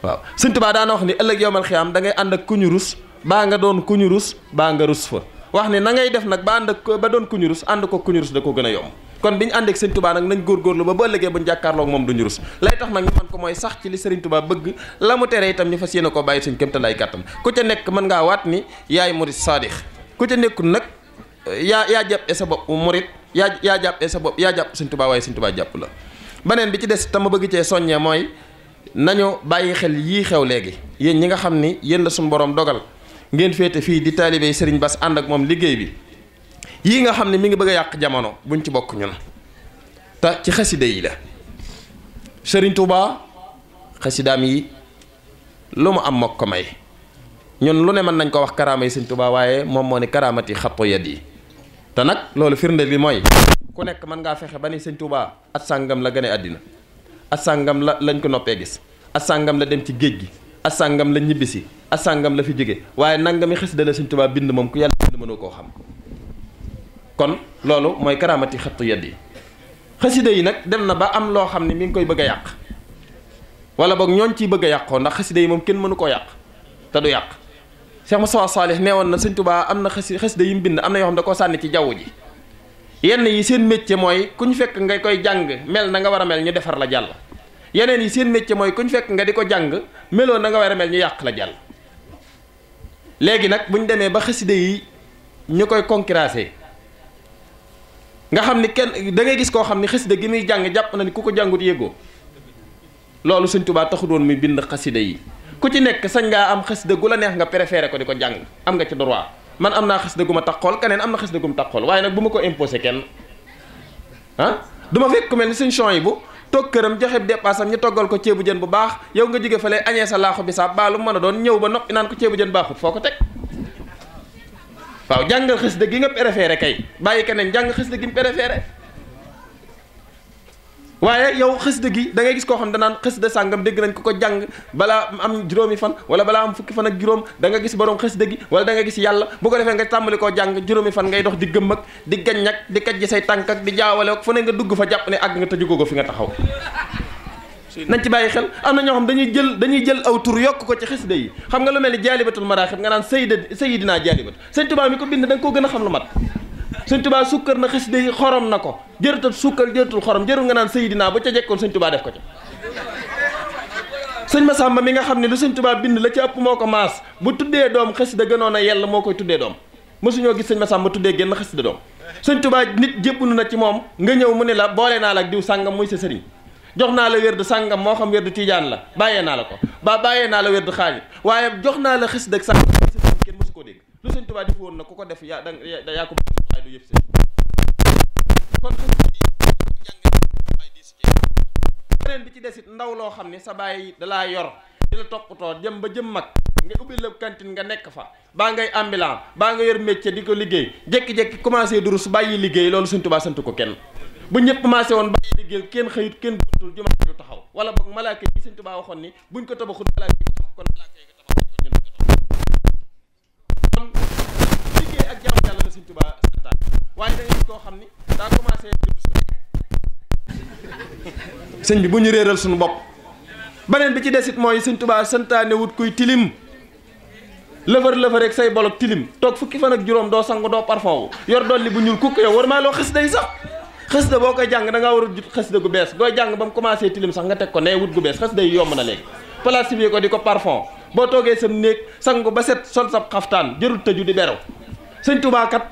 [SPEAKER 13] waaw Serigne Touba daana wax ni ëllëg yowmal xiyaam da ngay ànd ak ku ñu rus baa nga doon ku ñu rus baa nga rus fa wax ni na ngay def nag ba ànd ak ba doon ku ñu rus ànd ko ku ñu rus da ko gën a yomb kon bi ñu ànd ak Serigne Touba nag nañ góorgóorlu ba ëllëgee buñ jàkkaarloog moom duñu rus lay tax nag ñu man ko mooy sax ci li Serigne Touba bëgg la mu tere itam ñu fas yéene ko bàyyi suñ kéemtalaay kàttan ku ca nekk mën ngaa waat ni yaay murit saadix ku ca nekkul nag yaa jàppee sa bopp murit yaa jàppee sa bopp yaa jàpp Serigne Touba waaye Serigne Touba jàpp la beneen bi ci des tam ma bëgg cee soññee mooy nañu bàyyi xel yii xew léegi yéen ñi nga xam ni yéen la suñu borom dogal ngeen féete fii di taalibe Serigne Bass ànd ak moom liggéey bi yii nga xam ne mi ngi bëgg a yàq jamono buñ ci bokk ñun te ci xasida yi la Serigne Touba xasidaam yi lu mu am mokk ko may ñun lu ne mën nañ ko wax karaama yi Serigne Touba waaye moom moo ne karaamati xattu yad yi te nag loolu firnde li mooy ku nekk mën ngaa fexe ba ni Serigne Touba at sàngam la gane àddina at sàngam la lañ ko noppee gis at sàngam la dem ci géej gi at sàngam la ñibbisi at sàngam la fi jóge waaye nangami xasida la Serigne Touba bind moom ku yàlla bind mënoo koo xam kon loolu mooy karaamati xattu yad yi xasida yi nag dem na ba am loo xam ne mi ngi koy bëgg a yàq wala boog ñooñ ciy bëgg a yàqoo ndax xasida yi moom kenn mënu koo yàq te du yàq Cheikh Moussa Salih nee woon na Serigne Touba am na xasida yi mu bind am na yoo xam da koo sànni ci jaww ji yenn yi seen métier mooy ku ñu fekk nga koy jàng mel na nga war a mel ñu defar la jàll yeneen yi seen métier mooy ku ñu fekk nga di ko jàng meloo na nga war a mel ñu yàq la jàll léegi nag bu ñu demee ba xasida yi ñu koy concurrencer nga xam ni kenn da ngay gis koo xam ni xasida gi muy jàng jàpp na ni ku ko jàngut yéegoo loolu Sëñ Tuubaa taxu doon muy bind xasida yi ku ci nekk sañ ngaa am xasida gu la neex nga préféré ko di ko jàng am nga ci droit man am naa xasida gu ma taxool keneen am na xasida gu mu taxool waaye nag bu ma ko imposé kenn du ma fekk ku mel ni Sëñ Souhaïbou toog këram joxe dépassam ñu toggal ko ceebu jën bu baax yow nga jóge fale añee sa laaxu bisaab baa lu mën a doon ñëw ba noppi naan ko ceebu jën baaxut foo ko teg waaw jàngal xasida gi nga préféré kay bàyyi keneen jàng xasida gi mu préféré waaye yow xasida gi da ngay gis koo xam danaan xasida sàngam dégg nañ ko jàng balaa am juróomi fan wala balaa am fukki fan ak juróom da nga gis borom xasida gi wala da nga gis yàlla bu ko defee nga tàmbali koo jàng juróomi fan ngay dox di gëm ak di gañ ak di kajji say tànk ak di jaawale ak fu ne nga dugg fa jàpp ne àgg nga tëju ko fi nga taxaw nañ ci bàyyi xel am na ñoo xam dañuy jël aw tur yokk ko ci xasida yi xam nga lu mel ni jaalibatul maraaxib nga naan sayidina jaalibat Sëñ Tuubaa mi ko bind da nga koo gën a xam lu mat Sëñ Tuubaa sukkar na xasida yi xorom na ko jërutal sukkar jërutul xorom jërul nga naan sayidina ba ca jekkoon Sëñ Tuubaa def ko ca sëñ Masamba mi nga xam ne lu Sëñ Tuubaa bind la ci ëpp moo ko maas bu tuddee doom xasida gënoon a yell moo koy tuddee doom mësuñoo gis sëñ Masamba tuddee génn xasida doom Sëñ Tuubaa nit jébbalu na ci moom nga ñëw mu ne la boole naa la ak diw sàngam muy sa sëriñ jox naa la wérdu sàngam moo xam wérdu tijaan la bàyyee naa la ko bàyyee naa la wérdu xaalis waaye jox naa la xasida ak sàngam muy sa sëriñ kenn mësu koo dégg lu Sëñ Tuubaa def woon na ku ko def yaa ko waaye du yëpp sëñ kon beneen bi ci desit ndaw loo xam ne sa baay dalaa yor di la toppatoo jëm ba jëm mag nga ubbi la cantine nga nekk fa baa ngay ambulant baa nga yor métier di ko liggéey jékki-jékki commencé durus bàyyi liggéey loolu Sëñ Tuubaa sant ko kenn bu ñëpp commencé woon bàyyi liggéey kenn xëyut kenn guntul jumaa du taxaw wala boog malaaka yi Sëñ Tuubaa waxoon ni buñ ko tabaxut malaaka yi taxaw kon malaaka yi taxaw kon ñun ko taxaw kon liggéey ak jaamu yàlla la Sëñ Tuubaa santaan waaye da ngay koo xam ni daa commencé sëñ bi bu ñu réeral suñu bopp beneen bi ci desit mooy Sëñ Tuubaa santaane wut kuy tilim lëfër rek say bolok tilim toog fukki fan ak juróom doo sangu doo parfum yor dolli bu ñuul kukk yow war maa loo xasida yi sax xasida boo koy jàng da ngaa war a jut xasida gu bees gooy jàng ba mu commencé tilim sax nga teg ko nee wut gu bees xasida yi yomb na léegi plastifié ko di ko parfum boo toogee sam néeg sangu ba set sol sab xaftaan jërul tëju di berew sëñ Tuubaa kat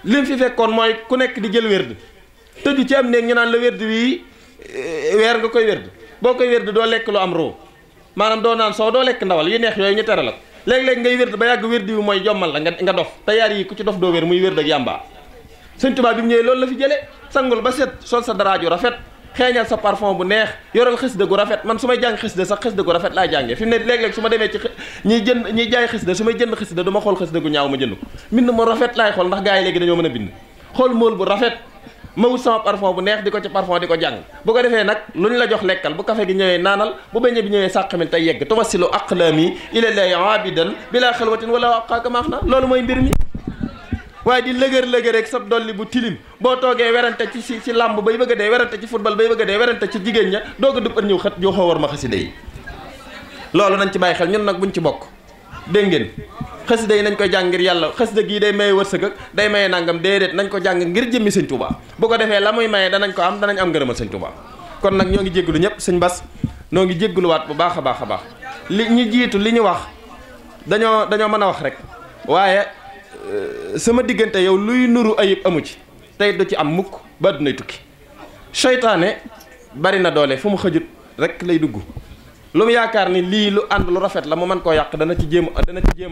[SPEAKER 13] lim fi fekkoon mooy ku nekk di jël wérd tëju ci am néeg ñu naan la wérd wii weer nga koy wérd boo koy wérd doo lekk lu am roo maanaam doo naan soo doo lekk ndawal yi neex yooyu ñu tere la léeg-léeg ngay wérd ba yàgg wérd bi mooy jommal la nga dof te yaar yi ku ci dof doo wér muy wérd ak yàmbaa sëñ Tuubaa bi mu ñëwee loolu la fi jëlee sangul ba set sol sa daraaju rafet xeeñal sa parfum bu neex yoral xasida gu rafet man su may jàng xasida sax xasida gu rafet laay jàngee fi mu ne léeg-léeg su ma demee ci ñiy jaay xasida su may jënd xasida du ma xool xasida gu ñaaw ma jënd ko mbind mu rafet laay xool ndax gars yi léegi dañoo mën a bind xool mool bu rafet ma wut sama parfum bu neex di ko ci parfum di ko jàng bu ko defee nag lu ñu la jox lekkal bu café gi ñëwee naanal bu beñe bi ñëwee sàqamil tey yegg tuwassilu aqlami ilallahi abidan bila xalwatin wala aqaaka maax na loolu mooy mbir mi waaye di lëgër rek sab dolli bu tilim boo toogee werante ci làmb bay bëgg a dee werante ci football bay bëgg a dee werante ci jigéen ña doog a dëpp ñëw xët joo xoo war ma xasida yi loolu nañ ci bàyyi xel ñun nag buñ ci bokk dégg ngeen xasida yi nañ koy jàng ngir yàlla xasida gii day maye wërsëg ak day maye nangam déedéet nañ ko jàng ngir jëmmi sëñ Touba bu ko defee la muy maye danañ ko am danañ am ngërëmal sëñ Touba kon nag ñoo ngi jéggulu ñëpp sëñ Bass noo ngi jégguluwaat bu baax a baax a baax li ñu jiitu li ñu wax dañoo mën a wax rek waaye sama diggante yow luy nuru ayib amu ci tey du ci am mukk ba dunay tukki seytaane bari na doole fu mu xëjut rek lay dugg lu mu yaakaar ni lii lu ànd lu rafet la mu mën koo yàq dana ci jéem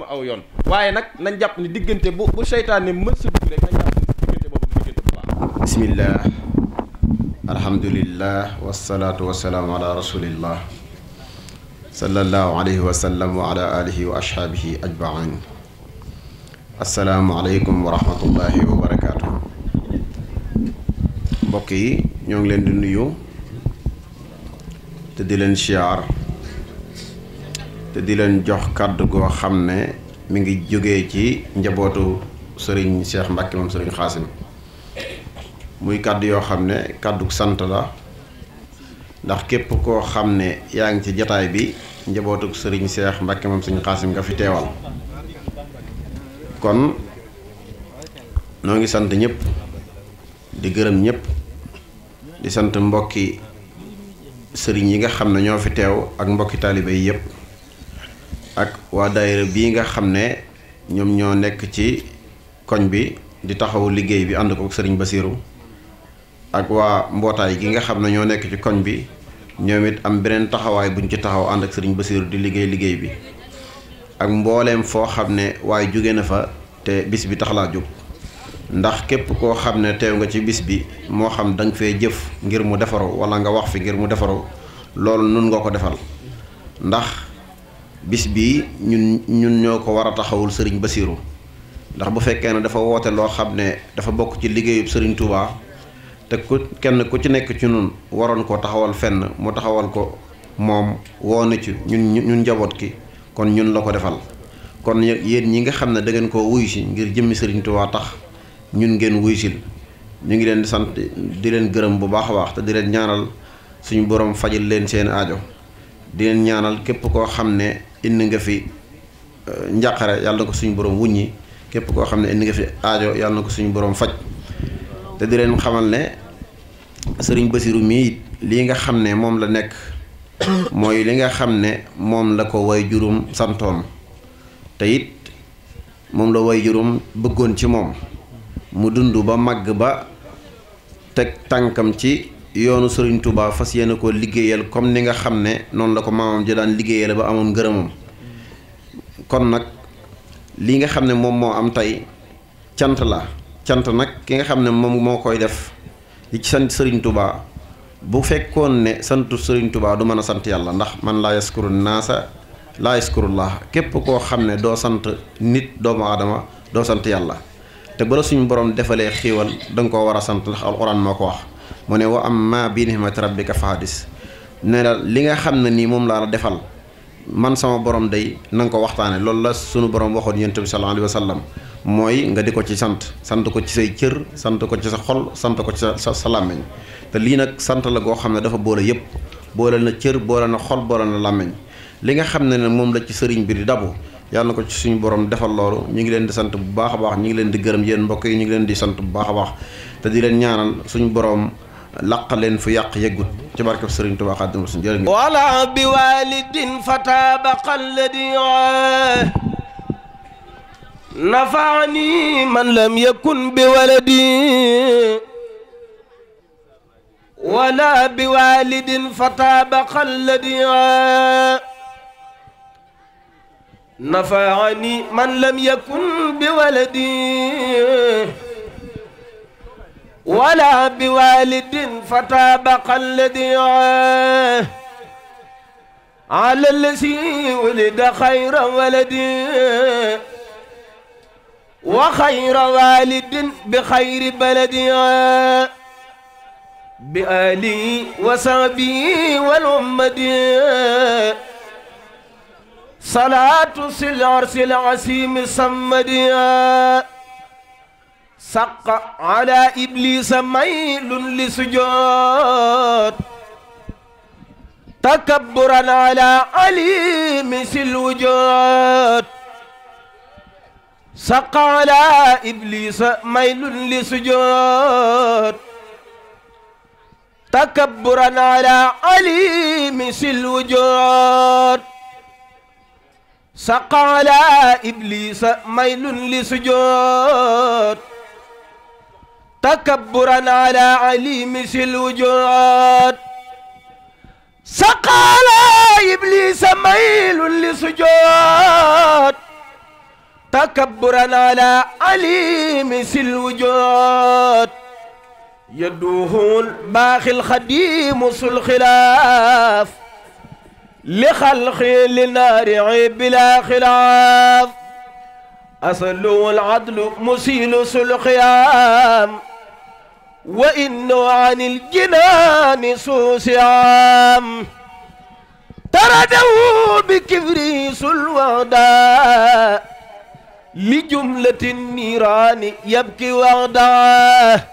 [SPEAKER 13] a aw yoon waaye nag nañ jàpp ni diggante bu seytaane mës sa dugg rek nañ jàpp ni diggante boobu diggante bu baax.
[SPEAKER 14] bismillah alhamdulillah wasalaatu wasalaamu ala rasulillah sallallahu alayhi wa sallam wa ala alihi wa ashaabihi ajmain asalaamualeykum wa rahmatullahi wa barakaatu. mbokk yi ñoo ngi leen di nuyu te di leen siyaar te di leen jox kàddu goo xam ne mi ngi jógee ci njabootu sëriñ Cheikh Mbacke moom sëriñ Xaasim muy kàddu yoo xam ne kàddu sant la ndax képp koo xam ne yaa ngi ci jataay bi njabootu sëriñ Cheikh Mbacke moom sëriñ Xaasim nga fi teewal kon noo ngi sant ñëpp di gërëm ñëpp di sant mbokki sëriñ yi nga xam ne ñoo fi teew ak mbokki taalibe yi yëpp ak waa daayira bii nga xam ne ñoom ñoo nekk ci koñ bi di taxawu liggéey bi ànd ko sëriñ Basiiru ak waa mbootaay gi nga xam ne ñoo nekk ci koñ bi ñoom it am beneen taxawaay buñ ci taxaw ànd ak sëriñ Basiiru di liggéey bi ak mbooleem foo xam ne waaye jóge na fa te bis bi tax laa jóg ndax képp koo xam ne teew nga ci bis bi moo xam danga fee jëf ngir mu defaru wala nga wax fi ngir mu defaru loolu nun nga ko defal ndax bis bi ñun ñoo ko war a taxawul sëriñ Basiiru ndax bu fekkee ne dafa woote loo xam ne dafa bokk ci liggéeyub sëriñ Touba te kenn ku ci nekk ci nun waroon koo taxawal fenn mu taxawal ko moom woonu ci ñun njaboot ki kon ñun la ko defal kon yéen ñi nga xam ne da ngeen koo wuyu si ngir jëmmi sëriñ Touba tax ñun ngeen wuyu sil ñu ngi leen di sant di leen gërëm bu baax a baax te di leen ñaanal suñu borom fajal leen seen aajo di leen ñaanal képp koo xam ne indi nga fi njàqare yàlla na ko suñu borom wuññi képp koo xam ne indi nga fi aajo yàlla na ko suñu borom faj te di leen xamal ne sëriñ Basiiru mii lii nga xam ne moom la nekk mooy li nga xam ne moom la ko way juróom santoon te it moom la way juróom bëggoon ci moom mu dund ba màgg ba teg tànkam ci yoonu sëriñ Touba fas yéene ko liggéeyal comme ni nga xam ne noonu la ko maamam ji daan liggéeyal ba amoon ngërëmam kon nag li nga xam ne moom moo am tey cant la cant nag ki nga xam ne moom moo koy def di ci sant sëriñ Touba bu fekkoon ne santu sëriñ Touba du mën a sant yàlla ndax man laa yaskuru naasa laa yaskurullah képp koo xam ne doo sant nit doomu aadama doo sant yàlla te bala suñu borom defalee xiiwal danga koo war a sant ndax alxuraan moo ko wax mu ne wa amma bi nihmati rabbika fa hadis ne la li nga xam ne nii moom laa la defal man sama borom day na nga ko waxtaane loolu la suñu borom waxoon yonent bi sallallahu alayhi wa sallam mooy nga di ko ci sant ko ci say cër sant ko ci sa xol sant ko ci sa làmmiñ te lii nag sant la goo xam ne dafa boole yëpp boole na cër boole na xol boole na làmmiñ li nga xam ne moom la ci sëriñ bi di dabu yàlla na ko ci suñu borom defal loolu. ñu ngi leen di sant bu baax a baax, ñu ngi leen di gërëm yéen mbokk yi, ñu ngi leen di sant bu baax a baax te di leen ñaanal suñu borom laq leen fu yàq yeggut ci barkeb Sëriñ Tuubaa Xaadimu Rasuul. jërë ngeen
[SPEAKER 15] wala bi walidin fatabaqa alladi nafaani man lam yakun bi waladi wala bi walidin fatabaqa alladi nafaani man lam yakun bi waladi ولا بوالد فتابق الذي على الذي ولد خير ولد وخير والد بخير بلد بآله وصحبه والأمة صلاة العرش العظيم صمد سق على إبليس ميل لسجود تكبرا على عليم الوجود سق على إبليس ميل لسجود تكبرا على عليم الوجود سق على إبليس ميل لسجود تكبرا على عليم الوجود سق على إبليس ميل لسجود تكبرا على عليم الوجود يدوه الباخي الخديم الخلاف لخلق للنار بلا خلاف أصله العدل مسيل القيام وإنه عن الجنان سوسيام ترده بكبريس الوعداء لجملة النيران يبكي وعداء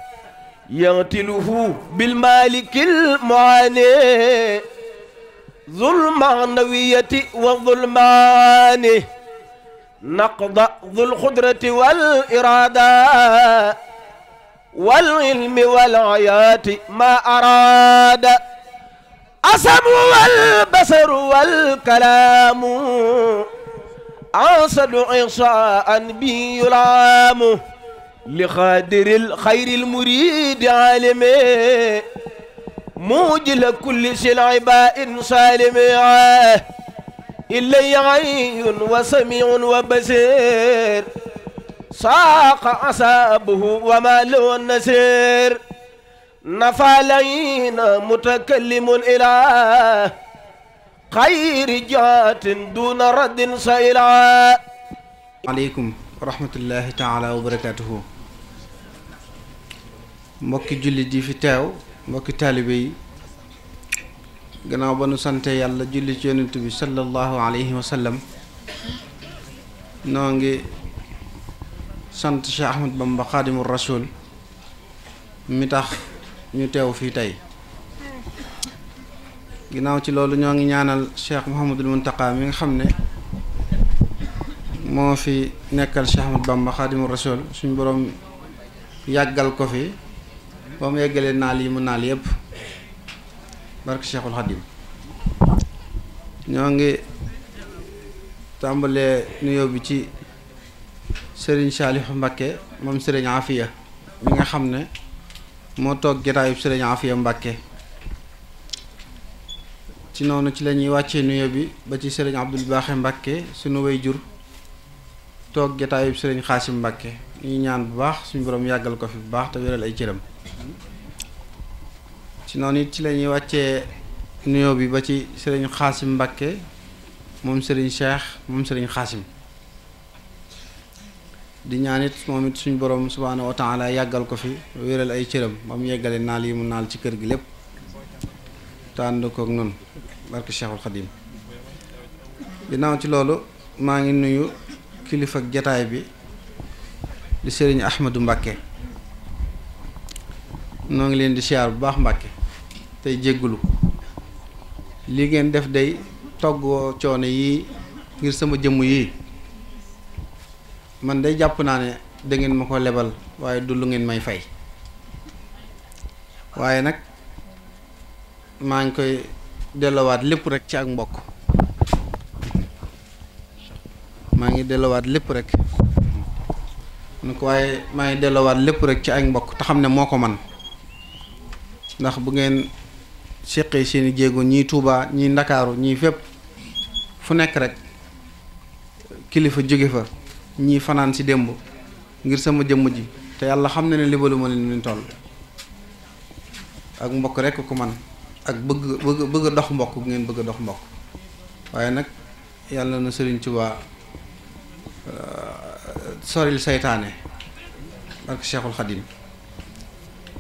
[SPEAKER 15] يغتله بالمالك المعاني ذو المعنوية والظلمان نقض ذو القدرة والإرادة والعلم والعيات ما أراد أسم والبصر والكلام أنصد إعصاء به يلام لخادر الخير المريد عالم موجل كل شلعباء سالم إلي عين وسميع وبصير ساق عصابه وما له النسير نفى لينا متكلم إلى خير جات دون رد سائلا
[SPEAKER 4] عليكم ورحمة الله تعالى وبركاته mbokki julli di fi teew mbokki taalibe yi gannaaw ba nu sante yàlla julli ci yonent bi sallallahu alayhi wa sallam noo ngi sant Cheikh Ahmad Bamba Xaadimu Rasuul mi tax ñu teew fii tey ginnaaw ci loolu ñoo ngi ñaanal Cheikh Mouhamadul Muntaqa mi nga xam ne moo fi nekkal Cheikh Ahmad Bamba Xaadimu Rasuul suñ boroom yàggal ko fi ba mu yeggalee naal yi mu naal yépp barke Cheikhul Xadim ñoo ngi tàmbalee nuyoo bi ci Serigne Saalihu Mbakke moom Serigne Afiya mi nga xam ne moo toog jataayub Serigne Afiya Mbakke ci noonu ci la ñuy wàccee nuyoo bi ba ci Serigne Abdul Baaxe Mbakke sunu way jur toog jataayub Serigne Xaasim Mbakke ñuy ñaan bu baax suñu borom yàggal ko fi bu baax te wéral ay cëram ci noonu it ci la ñuy wàccee nuyoo bi ba ci Serigne Xaasim Mbakke moom Serigne Cheikh moom Serigne Xaasim di ñaan it moom it suñu borom subhaanahu wa taala yàggal ko fi wéral ay cëram ba mu yeggale naal yi mu naal ci kër gi lépp tànd kook noonu barke Cheikhul Xadim ginnaaw ci loolu maa ngi nuyu kilifa ak jataay bi di Serigne Ahmadou Mbakke noo ngi leen di siyaar bu baax Mbakke tey jéggulu li ngeen def day toggoo coono yii ngir sama jëmm yii man day jàpp naa ne da ngeen ma ko lebal waaye du lu ngeen may fay waaye nag maa ngi koy dellowaat lépp rek ci ak mbokk maa ngi dellowaat lépp rek nu ko waaye maa ngi dellowaat lépp rek ci ak mbokk te xam ne moo ko man ndax bu ngeen séqee seeni jéego ñii Tuubaa ñii Ndakaaru ñii fépp fu nekk rek kilifa jóge fa ñii fanaan si démb ngir sama jëmm ji te yàlla xam ne libalu ma leen toll ak mbokk rek ko man ak bëgg dox mbokk bu ngeen bëgg dox mbokk waaye nag yàlla na Sëriñ Tuubaa soril saytaane ak Cheikhul Khadim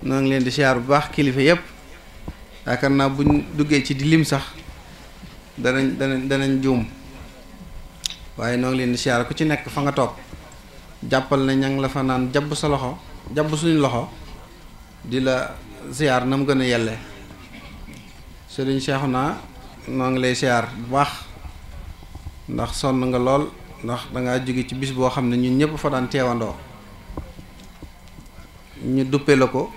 [SPEAKER 4] noo ngi leen di siyaar bu baax kilifa yépp yaakaar naa buñ duggee ci di lim sax danañ juum waaye noo ngi leen di siyaar ku ci nekk fa nga toog jàppal na ña ngi la fa naan jabb sa loxo jabb suñu loxo di la siyaar na mu gën a yelle Sëriñ Cheikhouna noo ngi lay siyaar bu baax ndax sonn nga lool ndax dangaa jóge ci bis boo xam ne ñun ñëpp fa daan teewandoo ñu duppe la ko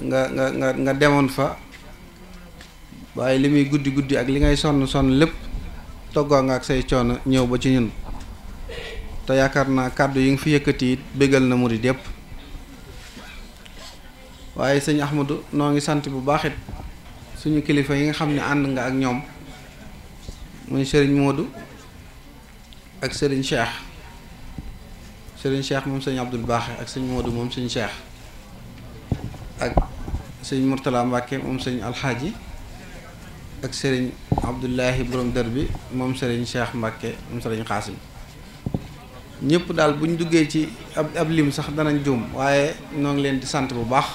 [SPEAKER 4] nga demoon fa waaye li muy guddi guddi ak li ngay sonn lépp toggoo nga ak say coono ñëw ba ci ñun te yaakaar naa kàddu yi nga fi yëkkati it bégal na murid yépp waaye sëñ Ahmadou noo ngi sant bu baax it suñu kilifa yi nga xam ne ànd nga ak ñoom muy sëriñ Modou ak sëriñ Cheikh moom sëñ Abdoul Baaxe ak sëñ Modou moom sëñ Cheikh ak sëñ Mourtala Mbàkke moom sëñ Alxaaji ak sëriñ Abdullahi borom dër bi moom sëriñ Cheikh Mbàkke moom sëriñ Xaasim ñëpp daal bu ñu duggee ci ab lim sax danañ juum waaye noo ngi leen di sant bu baax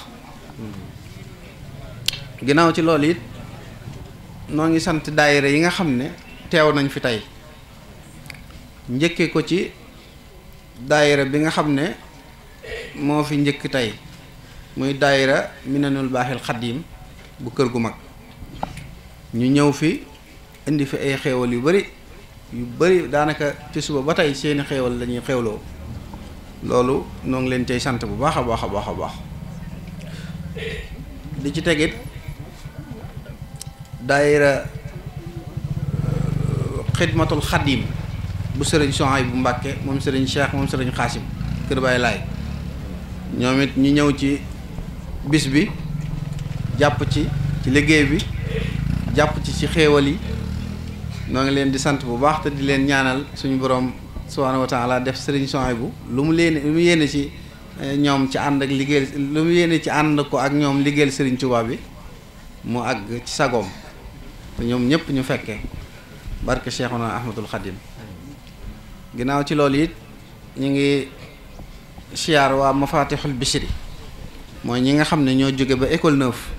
[SPEAKER 4] ginnaaw ci loolu it noo ngi sant daayira yi nga xam ne teew nañ fi tey njëkke ko ci daayira bi nga xam ne moo fi njëkk tey muy daayira Minanul Baaxil Xadiim bu kër gu mag ñu ñëw fi indi fi ay xéewal yu bari daanaka ci suba ba tey seeni xéewal lañuy xéewloo loolu noo ngi leen cay sant bu baax a baax a baax a baax di ci tegit daayira xidmatul xadiim bu sëriñ Sohaybu bu Mbàkke moom sëriñ Cheikh moom sëriñ Xaasim kër Baay Laay ñoom it ñu ñëw ci bis bi jàpp ci liggéey bi jàpp ci xéewal yi noo ngi leen di sant bu baax te di leen ñaanal suñu borom subhaanahu wa taala def sëriñ Sohaybu lu mu yéene ci ñoom ci ànd ak liggéey lu mu yéene ci ànd ko ak ñoom liggéeyal sëriñ Tuubaa bi mu àgg ci sagoom te ñoom ñëpp ñu fekkee barke Cheikhuna Ahmadul Xadim ginnaaw ci loolu it ñu ngi siyaar waa Mafatihul Bichri mooy ñi nga xam ne ñoo jóge ba école neuf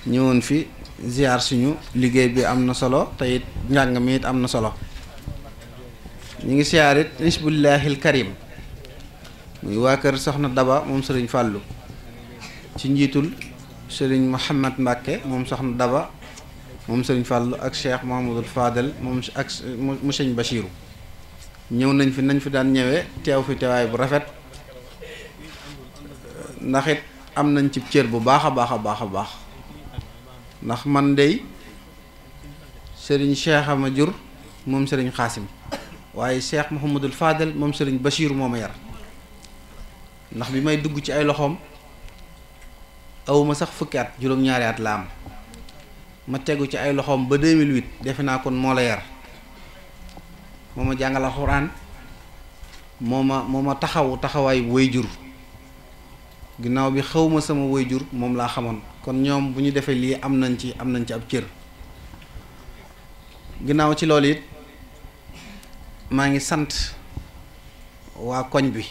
[SPEAKER 4] ñëwoon fi ziar suñu liggéey bi am na solo te it njàng mi it am na solo ñu ngi siyaar it Hisbullahil Karim muy waa kër Soxna Daba moom sëriñ Fàllu ci njiitul sëriñ Mouhamad Mbàkke moom Soxna Daba moom sëriñ Fàllu ak Cheikh Mouhamadul Fadel moom ak mu sëñ Bachiru ñëw nañ fi daan ñëwee teew fi teewaay bu rafet ndax it am nañ ci cër bu baax a baax a baax a baax ndax man dey sëriñ Cheikh ama jur moom sëriñ Xaasim waaye Cheikh Mouhamadul Fadel moom sëriñ Bachiru moo ma yar ndax bi may dugg ci ay loxoom awuma sax fukki at juróom-ñaari at la am ma tegu ci ay loxoom ba 2008 defe naa kon moo la yar moo ma jàngal alxuraan moo ma taxawaay waajur ginnaaw bi xawma sama waajur moom laa xamoon kon ñoom bu ñu defee lii am nañ ci ab cër ginnaaw ci loolu it maa ngi sant waa koñ bi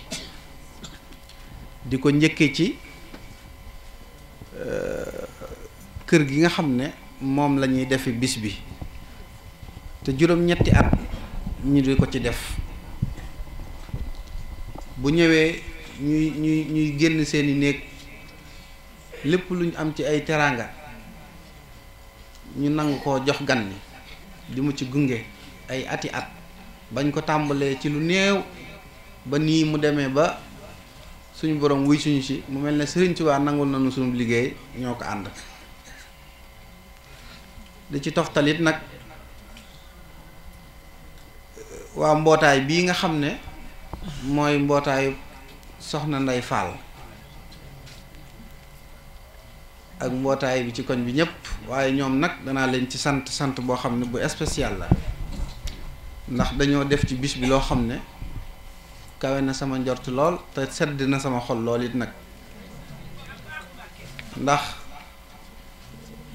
[SPEAKER 4] di ko njëkkee ci kër gi nga xam ne moom la ñuy defe bis bi te juróom-ñetti at ñu di ko ci def bu ñëwee ñuy génn seeni néeg lépp lu ñu am ci ay teraanga ñu nangu koo jox gan ni di mu ci gunge ay ati at bañ ko tàmbalee ci lu néew ba nii mu demee ba suñu borom wuy suñu ci mu mel ne Sëriñ Tuubaa nangul nañu suñu liggéey ñoo ko ànd di ci toftalit nag waa mbootaay bii nga xam ne mooy mbootaayu soxna Ndey Fall ak mbootaay bi ci koñ bi ñëpp waaye ñoom nag danaa leen ci sant boo xam ne bu spécial la ndax dañoo def ci bis bi loo xam ne kawe na sama njort lool te sedd na sama xol lool it nag ndax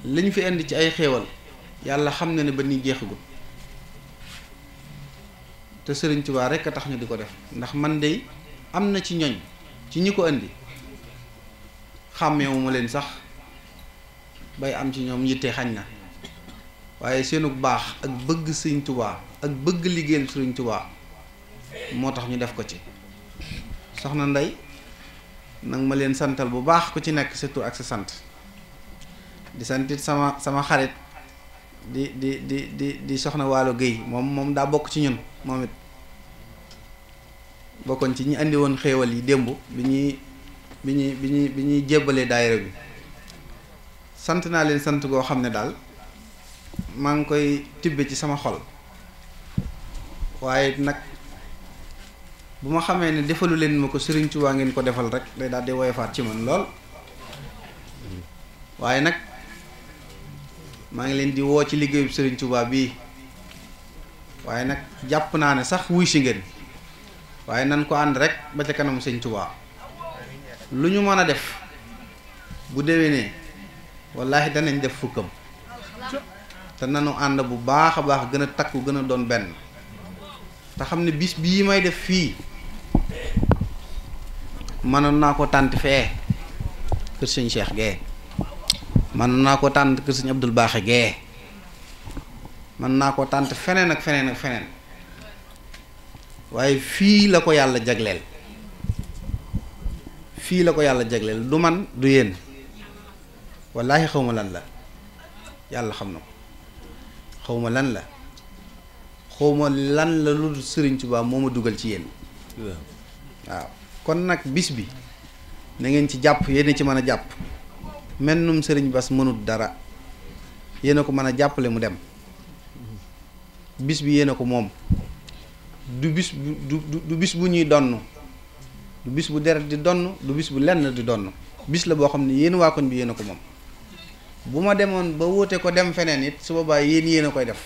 [SPEAKER 4] liñ fi indi ci ay xéewal yàlla xam na ne ba nii jeexagul te Sëriñ Tuubaa rekk a tax ñu di ko def ndax man de am na ci ñoñ ci ñi ko indi xàmmeewuma leen sax bay am ci ñoom yitte xañ na waaye seenu baax ak bëgg Sëriñ Tuubaa ak bëgg liggéeyal Sëriñ Tuubaa moo tax ñu def ko ci soxna Ndey nag ma leen santal bu baax ku ci nekk sa tur ak sa sant di santit sama xarit di soxna Waalo Guèye moom daa bokk ci ñun moom it bokkoon ci ñi andi woon xéewal yi démb bi ñuy jébbalee daayira bi sant naa leen sant goo xam ne daal maa ngi koy tibbe ci sama xol waaye nag bu ma xamee ne defalu leen ma ko Sëriñ Tuubaa ngeen ko defal rek day daal di woyofaat ci man lool waaye nag maa ngi leen di woo ci liggéeyu Sëriñ Tuubaa bii waaye nag jàpp naa ne sax wuy si ngeen waaye nan ko ànd rek ba ca kanam Sëriñ Tuubaa lu ñu mën a def bu déwénee wallaahi danañ def fukkam te nanu ànd bu baax a baax gën a takku gën a doon benn te xam ne bis bii may def fii mënoon naa ko tànt fee kër Sëñ Cheikh gee mënoon naa ko tànt kër Sëñ Abdul Baaxe gee mën naa ko tànt feneen ak feneen ak feneen waaye fii la ko yàlla jagleel fii la ko yàlla jagleel du man du yéen wallaahi xawma lan la yàlla xam na ko xawma lan la xawma lan la lu Sëriñ Tuubaa moo ma dugal ci yéen waaw kon nag bis bi na ngeen ci jàpp yéen ci mën a jàpp mennum Sëriñ Bass mënut dara yéen a ko mën a jàppale mu dem bis bi yéen a ko moom du bis bu ñuy donn du bis bu deret di donn du bis bu lenn di donn bis la boo xam ne yéen waa koñ bi yéen a ko moom bu ma demoon ba wóote ko dem feneen it su boobaa yéen a koy def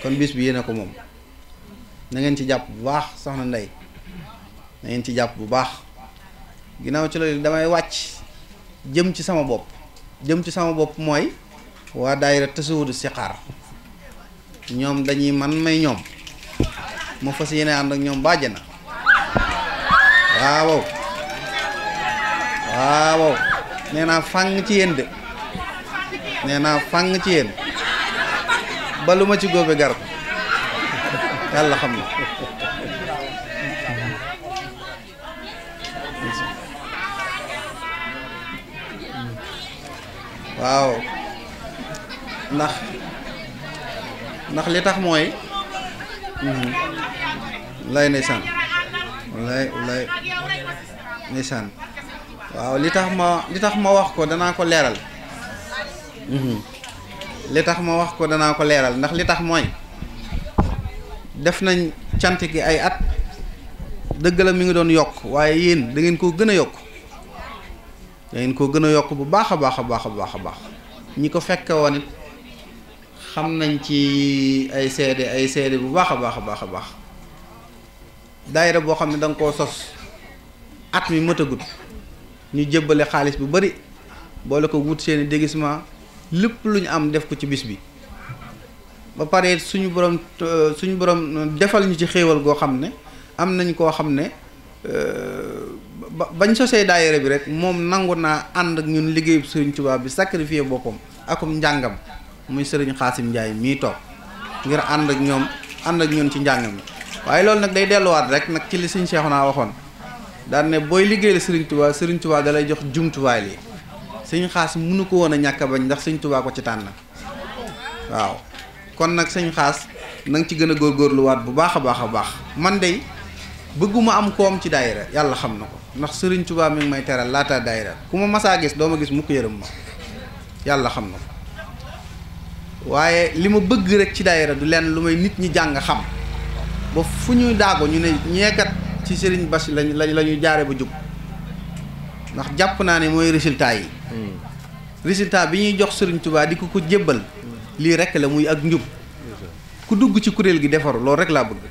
[SPEAKER 4] kon bis bi yéen a ko moom na ngeen ci jàpp bu baax soxna Ndey na ngeen ci jàpp bu baax ginnaaw ci loolu damay wàcc jëm ci sama bopp mooy waa daayira Tasawudu Sixaar ñoom dañuy man may ñoom ma fas yéene ànd ak ñoom bàjjana waaw nee naa fàng ci yéen de nee naa fàng ci yéen ba lu ma ci góobe gar ko yàlla xam na waaw ndax li tax mooy lay ndeysaan lay ndeysaan waaw li tax ma wax ko danaa ko leeral ndax li tax mooy def nañ cant gi ay at dëgg la mi ngi doon yokk waaye yéen da ngeen koo gën a yokk bu baax a baax a baax a baax a baax ñi ko fekke woon it xam nañ ci ay seede bu baax a baax a baax a baax daayira boo xam ne da nga koo sos at mi mëtagut ñu jébbale xaalis bu bari boole ko wut seeni déguisement lépp lu ñu am def ko ci bis bi ba pare suñu borom defal ñu ci xéewal goo xam ne am nañ koo xam ne bañ sosee daayira bi rek moom nangu naa ànd ak ñun liggéeyu Sëriñ Tuubaa bi sacrifié boppam akum njàngam muy Sëriñ Xaasim Njaay mii toog ngir ànd ak ñun ci njàng mi waaye loolu nag day delluwaat rek nag ci li Sëriñ Seexuna waxoon daan ne booy liggéey la Sëriñ Tuubaa da lay jox jumtuwaay li Sëriñ Xaas mënu ko woon a ñàkk a bañ ndax Sëriñ Tuubaa ko ci tànn waaw kon nag Sëriñ Xaas na nga ci gën a góorgóorluwaat bu baax a baax a baax. man de bëgguma am koom ci daayira yàlla xam na ko ndax Serigne Touba mi ngi may teral laata daayira ku ma masaa gis doo ma gis mukk yërëm ma yàlla xam na ko waaye li ma bëgg rek ci daayira du lenn lu may nit ñi jàng xam ba fu ñuy daago ñu ne ñeekat ci Serigne Bass la ñuy jaare ba jub ndax jàpp naa ne mooy résultat yi résultat bi ñuy jox Serigne Touba di ko jébbal lii rek la muy ak njub ku dugg ci kuréel gi defaru loolu rek laa bëgg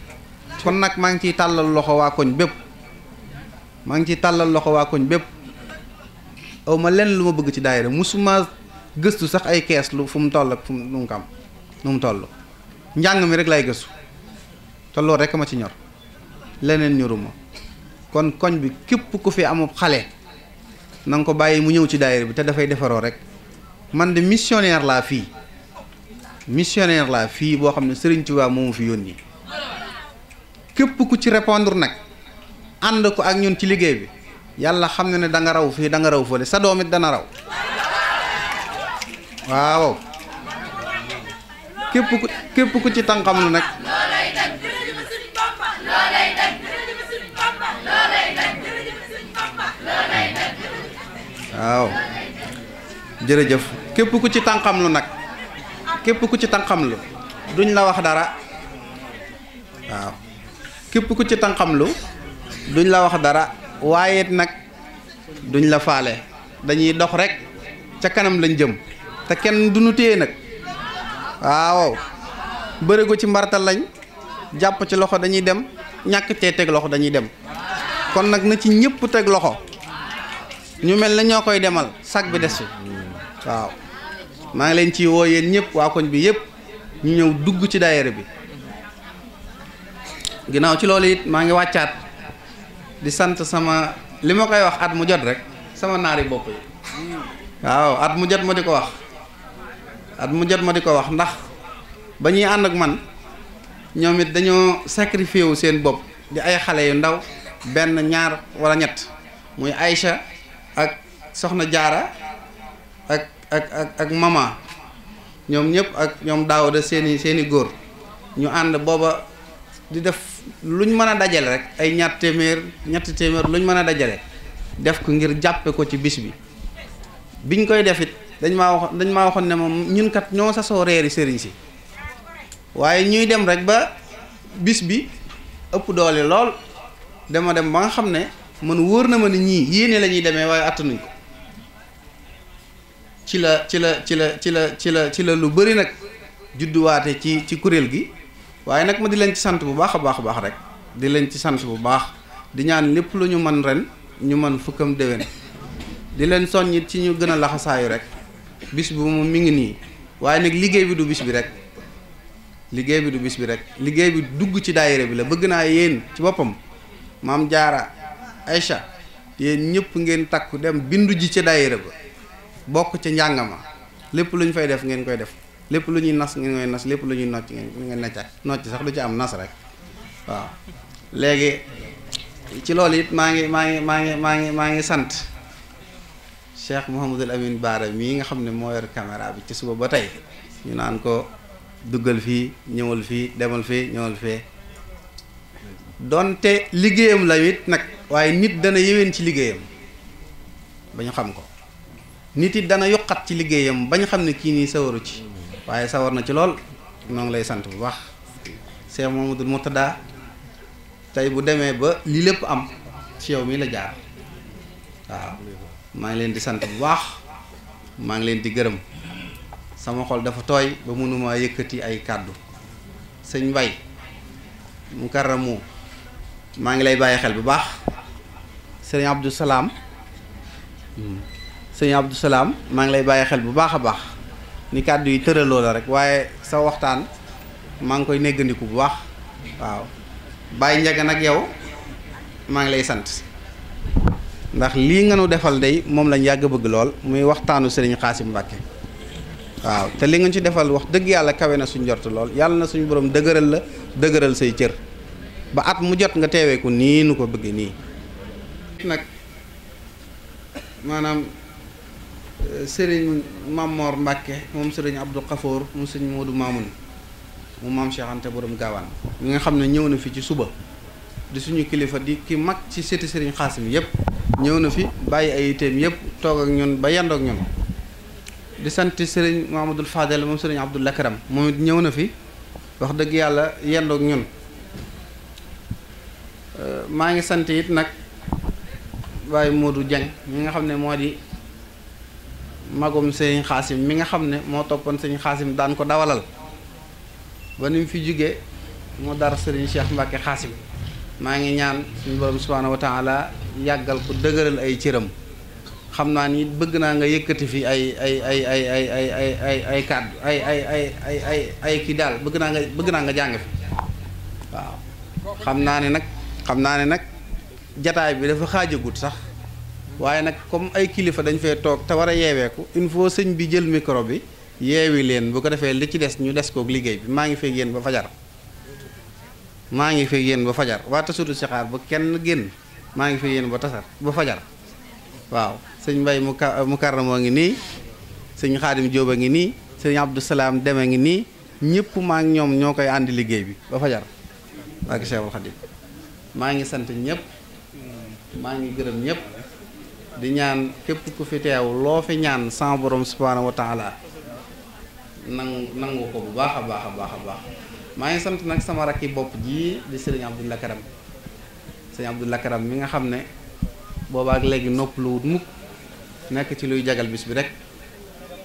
[SPEAKER 4] kon nag maa ngi ciy tàllal loxo waa koñ bépp aw ma lenn lu ma bëgg ci daayira musuma gëstu sax ay kees lu fu mu toll ak fu mu kam nu mu toll njàng mi rek lay gëstu te loolu rek ma ci ñor leneen ñoruma kon koñ bi képp ku fi amub xale na nga ko bàyyi mu ñëw ci daayira bi te dafay defaroo rek man de missionnaire laa fii boo xam ne Serigne Touba moomu fi yónni képp ku ci répondre nag ànd ko ak ñun ci liggéey bi yàlla xam na ne da nga raw fii da nga raw fële sa doom it dana raw waaw képp ku ci tànqam lu nag waaw jërëjëf képp ku ci tànqam lu nag képp ku ci tànqam lu duñ la wax dara waaw képp ku ci tànqamlu duñ la wax dara waaye nag duñ la faale dañuy dox rek ca kanam lañ jëm te kenn duñu téye nag waaw bëri ko ci mbartal lañ jàpp ci loxo dañuy dem ñàkk cee teg loxo dañuy dem kon nag na ci ñëpp teg loxo ñu mel na ñoo koy demal sag bi des fi waaw maa ngi leen ci woo yéen ñëpp waa koñ bi yëpp ñu ñëw dugg ci daayira bi ginnaaw ci loolu it maa ngi wàccaat di sant sama li ma koy wax at mu jot rek sama naari bopp yi waaw at mu jot ma di ko wax ndax ba ñuy ànd ak man ñoom it dañoo sacrifié wu seen bopp di ay xale yu ndaw benn ñaar wala ñett muy Aïcha ak soxna Jaara ak mama ñoom ñëpp ak ñoom Daawda seeni góor ñu ànd booba di def luñ mën a dajale rek ay ñetti téeméer luñ mën a dajale def ko ngir jàppe ko ci bis bi biñ koy def it dañ maa waxoon ne moom ñun kat ñoo sasoo reeri sëriñ si waaye ñuy dem rek ba bis bi ëpp doole lool dem ba nga xam ne man wóor na ma ne ñii yéene la ñuy demee waaye attanuñ ko ci la lu bari nag judduwaate ci kuréel gi waaye nag ma di leen ci sant bu baax a baax rek di leen ci sant bu baax di ñaan lépp lu ñu mën ren ñu mën fukkam déwén di leen soññit ci ñu gën a laxasaayu rek bis bi moom mi ngi nii waaye nag liggéey bi du bis bi rek liggéey bi dugg ci daayira bi la bëgg naa yéen ci boppam maam Jaara Aïcha yéen ñëpp ngeen takku dem bindu ji ca daayira ba bokk ca njàngama lépp lu ñu fay def ngeen koy def lépp lu ñuy nas ngeen koy nas lépp lu ñuy nocc ngeen nocc sax du ci am nas rek waaw léegi ci loolu it maa ngi sant Cheikh Mouhamadul Amin Baara mii nga xam ne moo yor caméra bi ci suba ba tey ñu naan ko duggal fii ñëwal fii demal fii ñëwal fee donte liggéeyam la it nag waaye nit dana yéwén ci liggéeyam ba ñu xam ko nit it dana yokkat ci liggéeyam ba ñu xam ne kii nii sawaru ci waaye sawar na ci lool noo ngi lay sant bu baax Cheikh Mouhamadoul Mourtada tey bu demee ba lii lépp am ci yow mi la jaar waaw maa ngi leen di sant bu baax maa ngi leen di gërëm sama xol dafa tooy ba mënuma yëkkati ay kàddu sëñ Mbay mu karamu maa ngi lay bàyyi xel bu baax sëñ Abdou Salaam maa ngi lay bàyyi xel bu baax a baax ni kàddu yi tëraloo la rek waaye sa waxtaan maa ngi koy néggandiku bu baax waaw Baye Ndiaga nag yow maa ngi lay sant ndax lii nga nu defal day moom lañ yàgg bëgg lool muy waxtaanu Serigne Xaasim Mbàkke waaw te li nga ci defal wax dëgg yàlla kawe na suñ njort lool yàlla na suñu borom dëgëral say cër ba at mu jot nga teewee ko nii nu ko bëggee nii nag maanaam Serigne Mamor Mbàkke moom Serigne Abdou Khafour moom Serigne Modou Mamoun mu maam Cheikh Anta borom gaawaan mi nga xam ne ñëw na fi ci suba di suñu kilifa di ki mag ci sëti Serigne Xaasim yëpp ñëw na fi bàyyi ay iteem yëpp toog ak ñun ba yendoo ak ñun di sant Serigne Mahamadul Fadel moom Serigne Abdoul Akram moom it ñëw na fi wax dëgg yàlla yendoo ak ñun maa ngi sant it nag Baye Modou Dieng mi nga xam ne moo di magum Serigne Xaasim mi nga xam ne moo toppoon Serigne Xaasim daan ko dawalal ba ni mu fi jógee moo dara Serigne Cheikh Mbacke Xaasim maa ngi ñaan suñu borom subhaanahu wa taala yàggal ko dëgëral ay cëram xam naa ni bëgg naa nga yëkkati fi ay kàddu ay kii daal bëgg naa nga jàng fi waaw xam naa ne nag jataay bi dafa xaajagut sax waaye nag comme ay kilifa dañ fee toog te war a yeeweeku il faut sëñ bi jël micro bi yeewi leen bu ko defee li ci des ñu des kook liggéey bi maa ngi fekk yéen ba fajar waa tasutu sixaar ba kenn génn maa ngi fekk yéen ba fajar waaw sëñ Mbay mu karramoo ngi nii sëñ Xaadim Jóob a ngi nii sëñ Abdou Salaam Deme ngi nii ñëpp maa ngi ñoom ñoo koy àndi liggéey bi ba fajar waa ki Seexul Xaadim maa ngi sant ñëpp maa ngi gërëm ñëpp di ñaan képp ku fi teew loo fi ñaan sama borom subhaanahu wa taala nangu ko bu baax a baax a baax maa ngi sant nag sama rakki bopp ji di sëriñ Abdou Lakaram sëriñ Abdou Lakaram mi nga xam ne boobaak léegi nopp lu wut mukk nekk ci luy jagal bis bi rek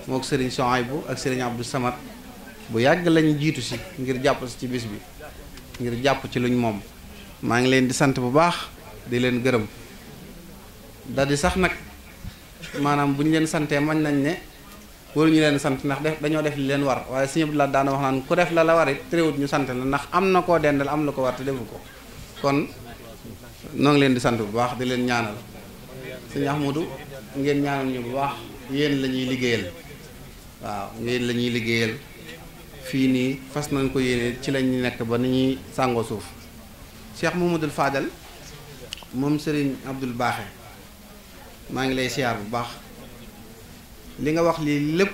[SPEAKER 4] mook sëriñ Sohaybu ak sëriñ Abdou Samad bu yàgg lañu jiitu si ngir jàpp si ci bis bi ngir jàpp ci luñ moom maa ngi leen di sant bu baax di leen gërëm daldi sax nag maanaam bu ñu leen santee mañ nañ ne waruñu leen sant ndax dañoo def li leen war waaye Sëñ Abdou Lahad daana wax naan ku def la war it terewut ñu sant la ndax am na koo dendal am la ko war te defu ko kon noo ngi leen di sant bu baax di leen ñaanal Sëñ Ahmadou ngeen ñaanal ñu bu baax yéen la ñuy liggéeyal waaw yéen la ñuy liggéeyal fii nii fas nañ ko yéene ci lañ nekk ba ni ñuy sàngoo suuf Cheikh Mouhamadoul Fadal moom Serigne Abdoul Baaxe maa ngi lay siyaar bu baax li nga wax lii lépp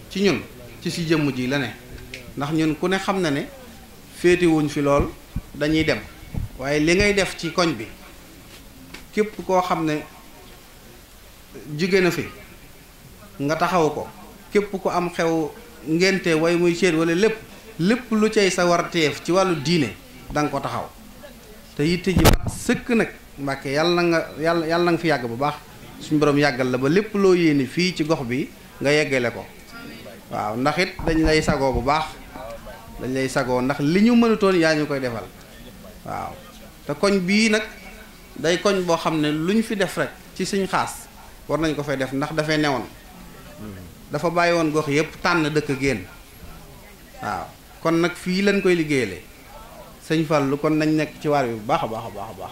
[SPEAKER 4] ci ñun ci si jëmm ji la ne ndax ñun ku ne xam na ne féetewuñ fi lool dañuy dem waaye li ngay def ci koñ bi képp koo xam ne jóge na fi nga taxaw ko képp ku am xew ngénte way muy séet wala lépp lu cay sa warteef ci wàllu diine da nga ko taxaw te yitte ji mat sëkk nag Mbàkke yàlla na nga fi yàgg bu baax suñu borom yàggal la ba lépp loo yéene fii ci gox bi nga yeggale ko waaw ndax it dañ lay sagoo bu baax dañ lay sagoo ndax li ñu mënutoon yaa ñu koy defal waaw te koñ bii nag day koñ boo xam ne lu ñu fi def rek ci suñ xaas war nañ ko fay def ndax dafay newoon dafa bàyyi woon gox yëpp tànn dëkk génn waaw kon nag fii lañ koy liggéeyale sëñ Fallu kon nañ nekk ci waar bi bu baax a baax a baax a baax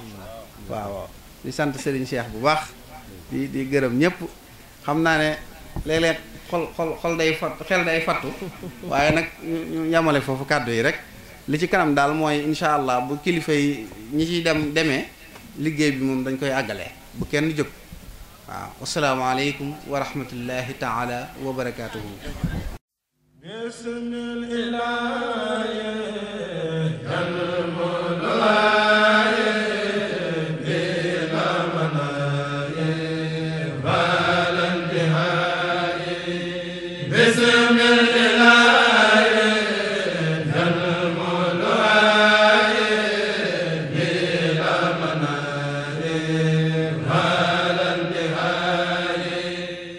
[SPEAKER 4] waaw di sant Serigne Cheikh bu baax di gërëm ñëpp xam naa ne léeg-léeg xel day fattu waaye nag ñu yamale foofu kàddu yi rek li ci kanam daal mooy incha allah bu kilifa yi ñi ciy demee liggéey bi moom dañ koy àggalee bu kenn jóg waaw asalaamaaleykum wa rahmatullahi taala wa barakaatuhu.
[SPEAKER 16] Bismillah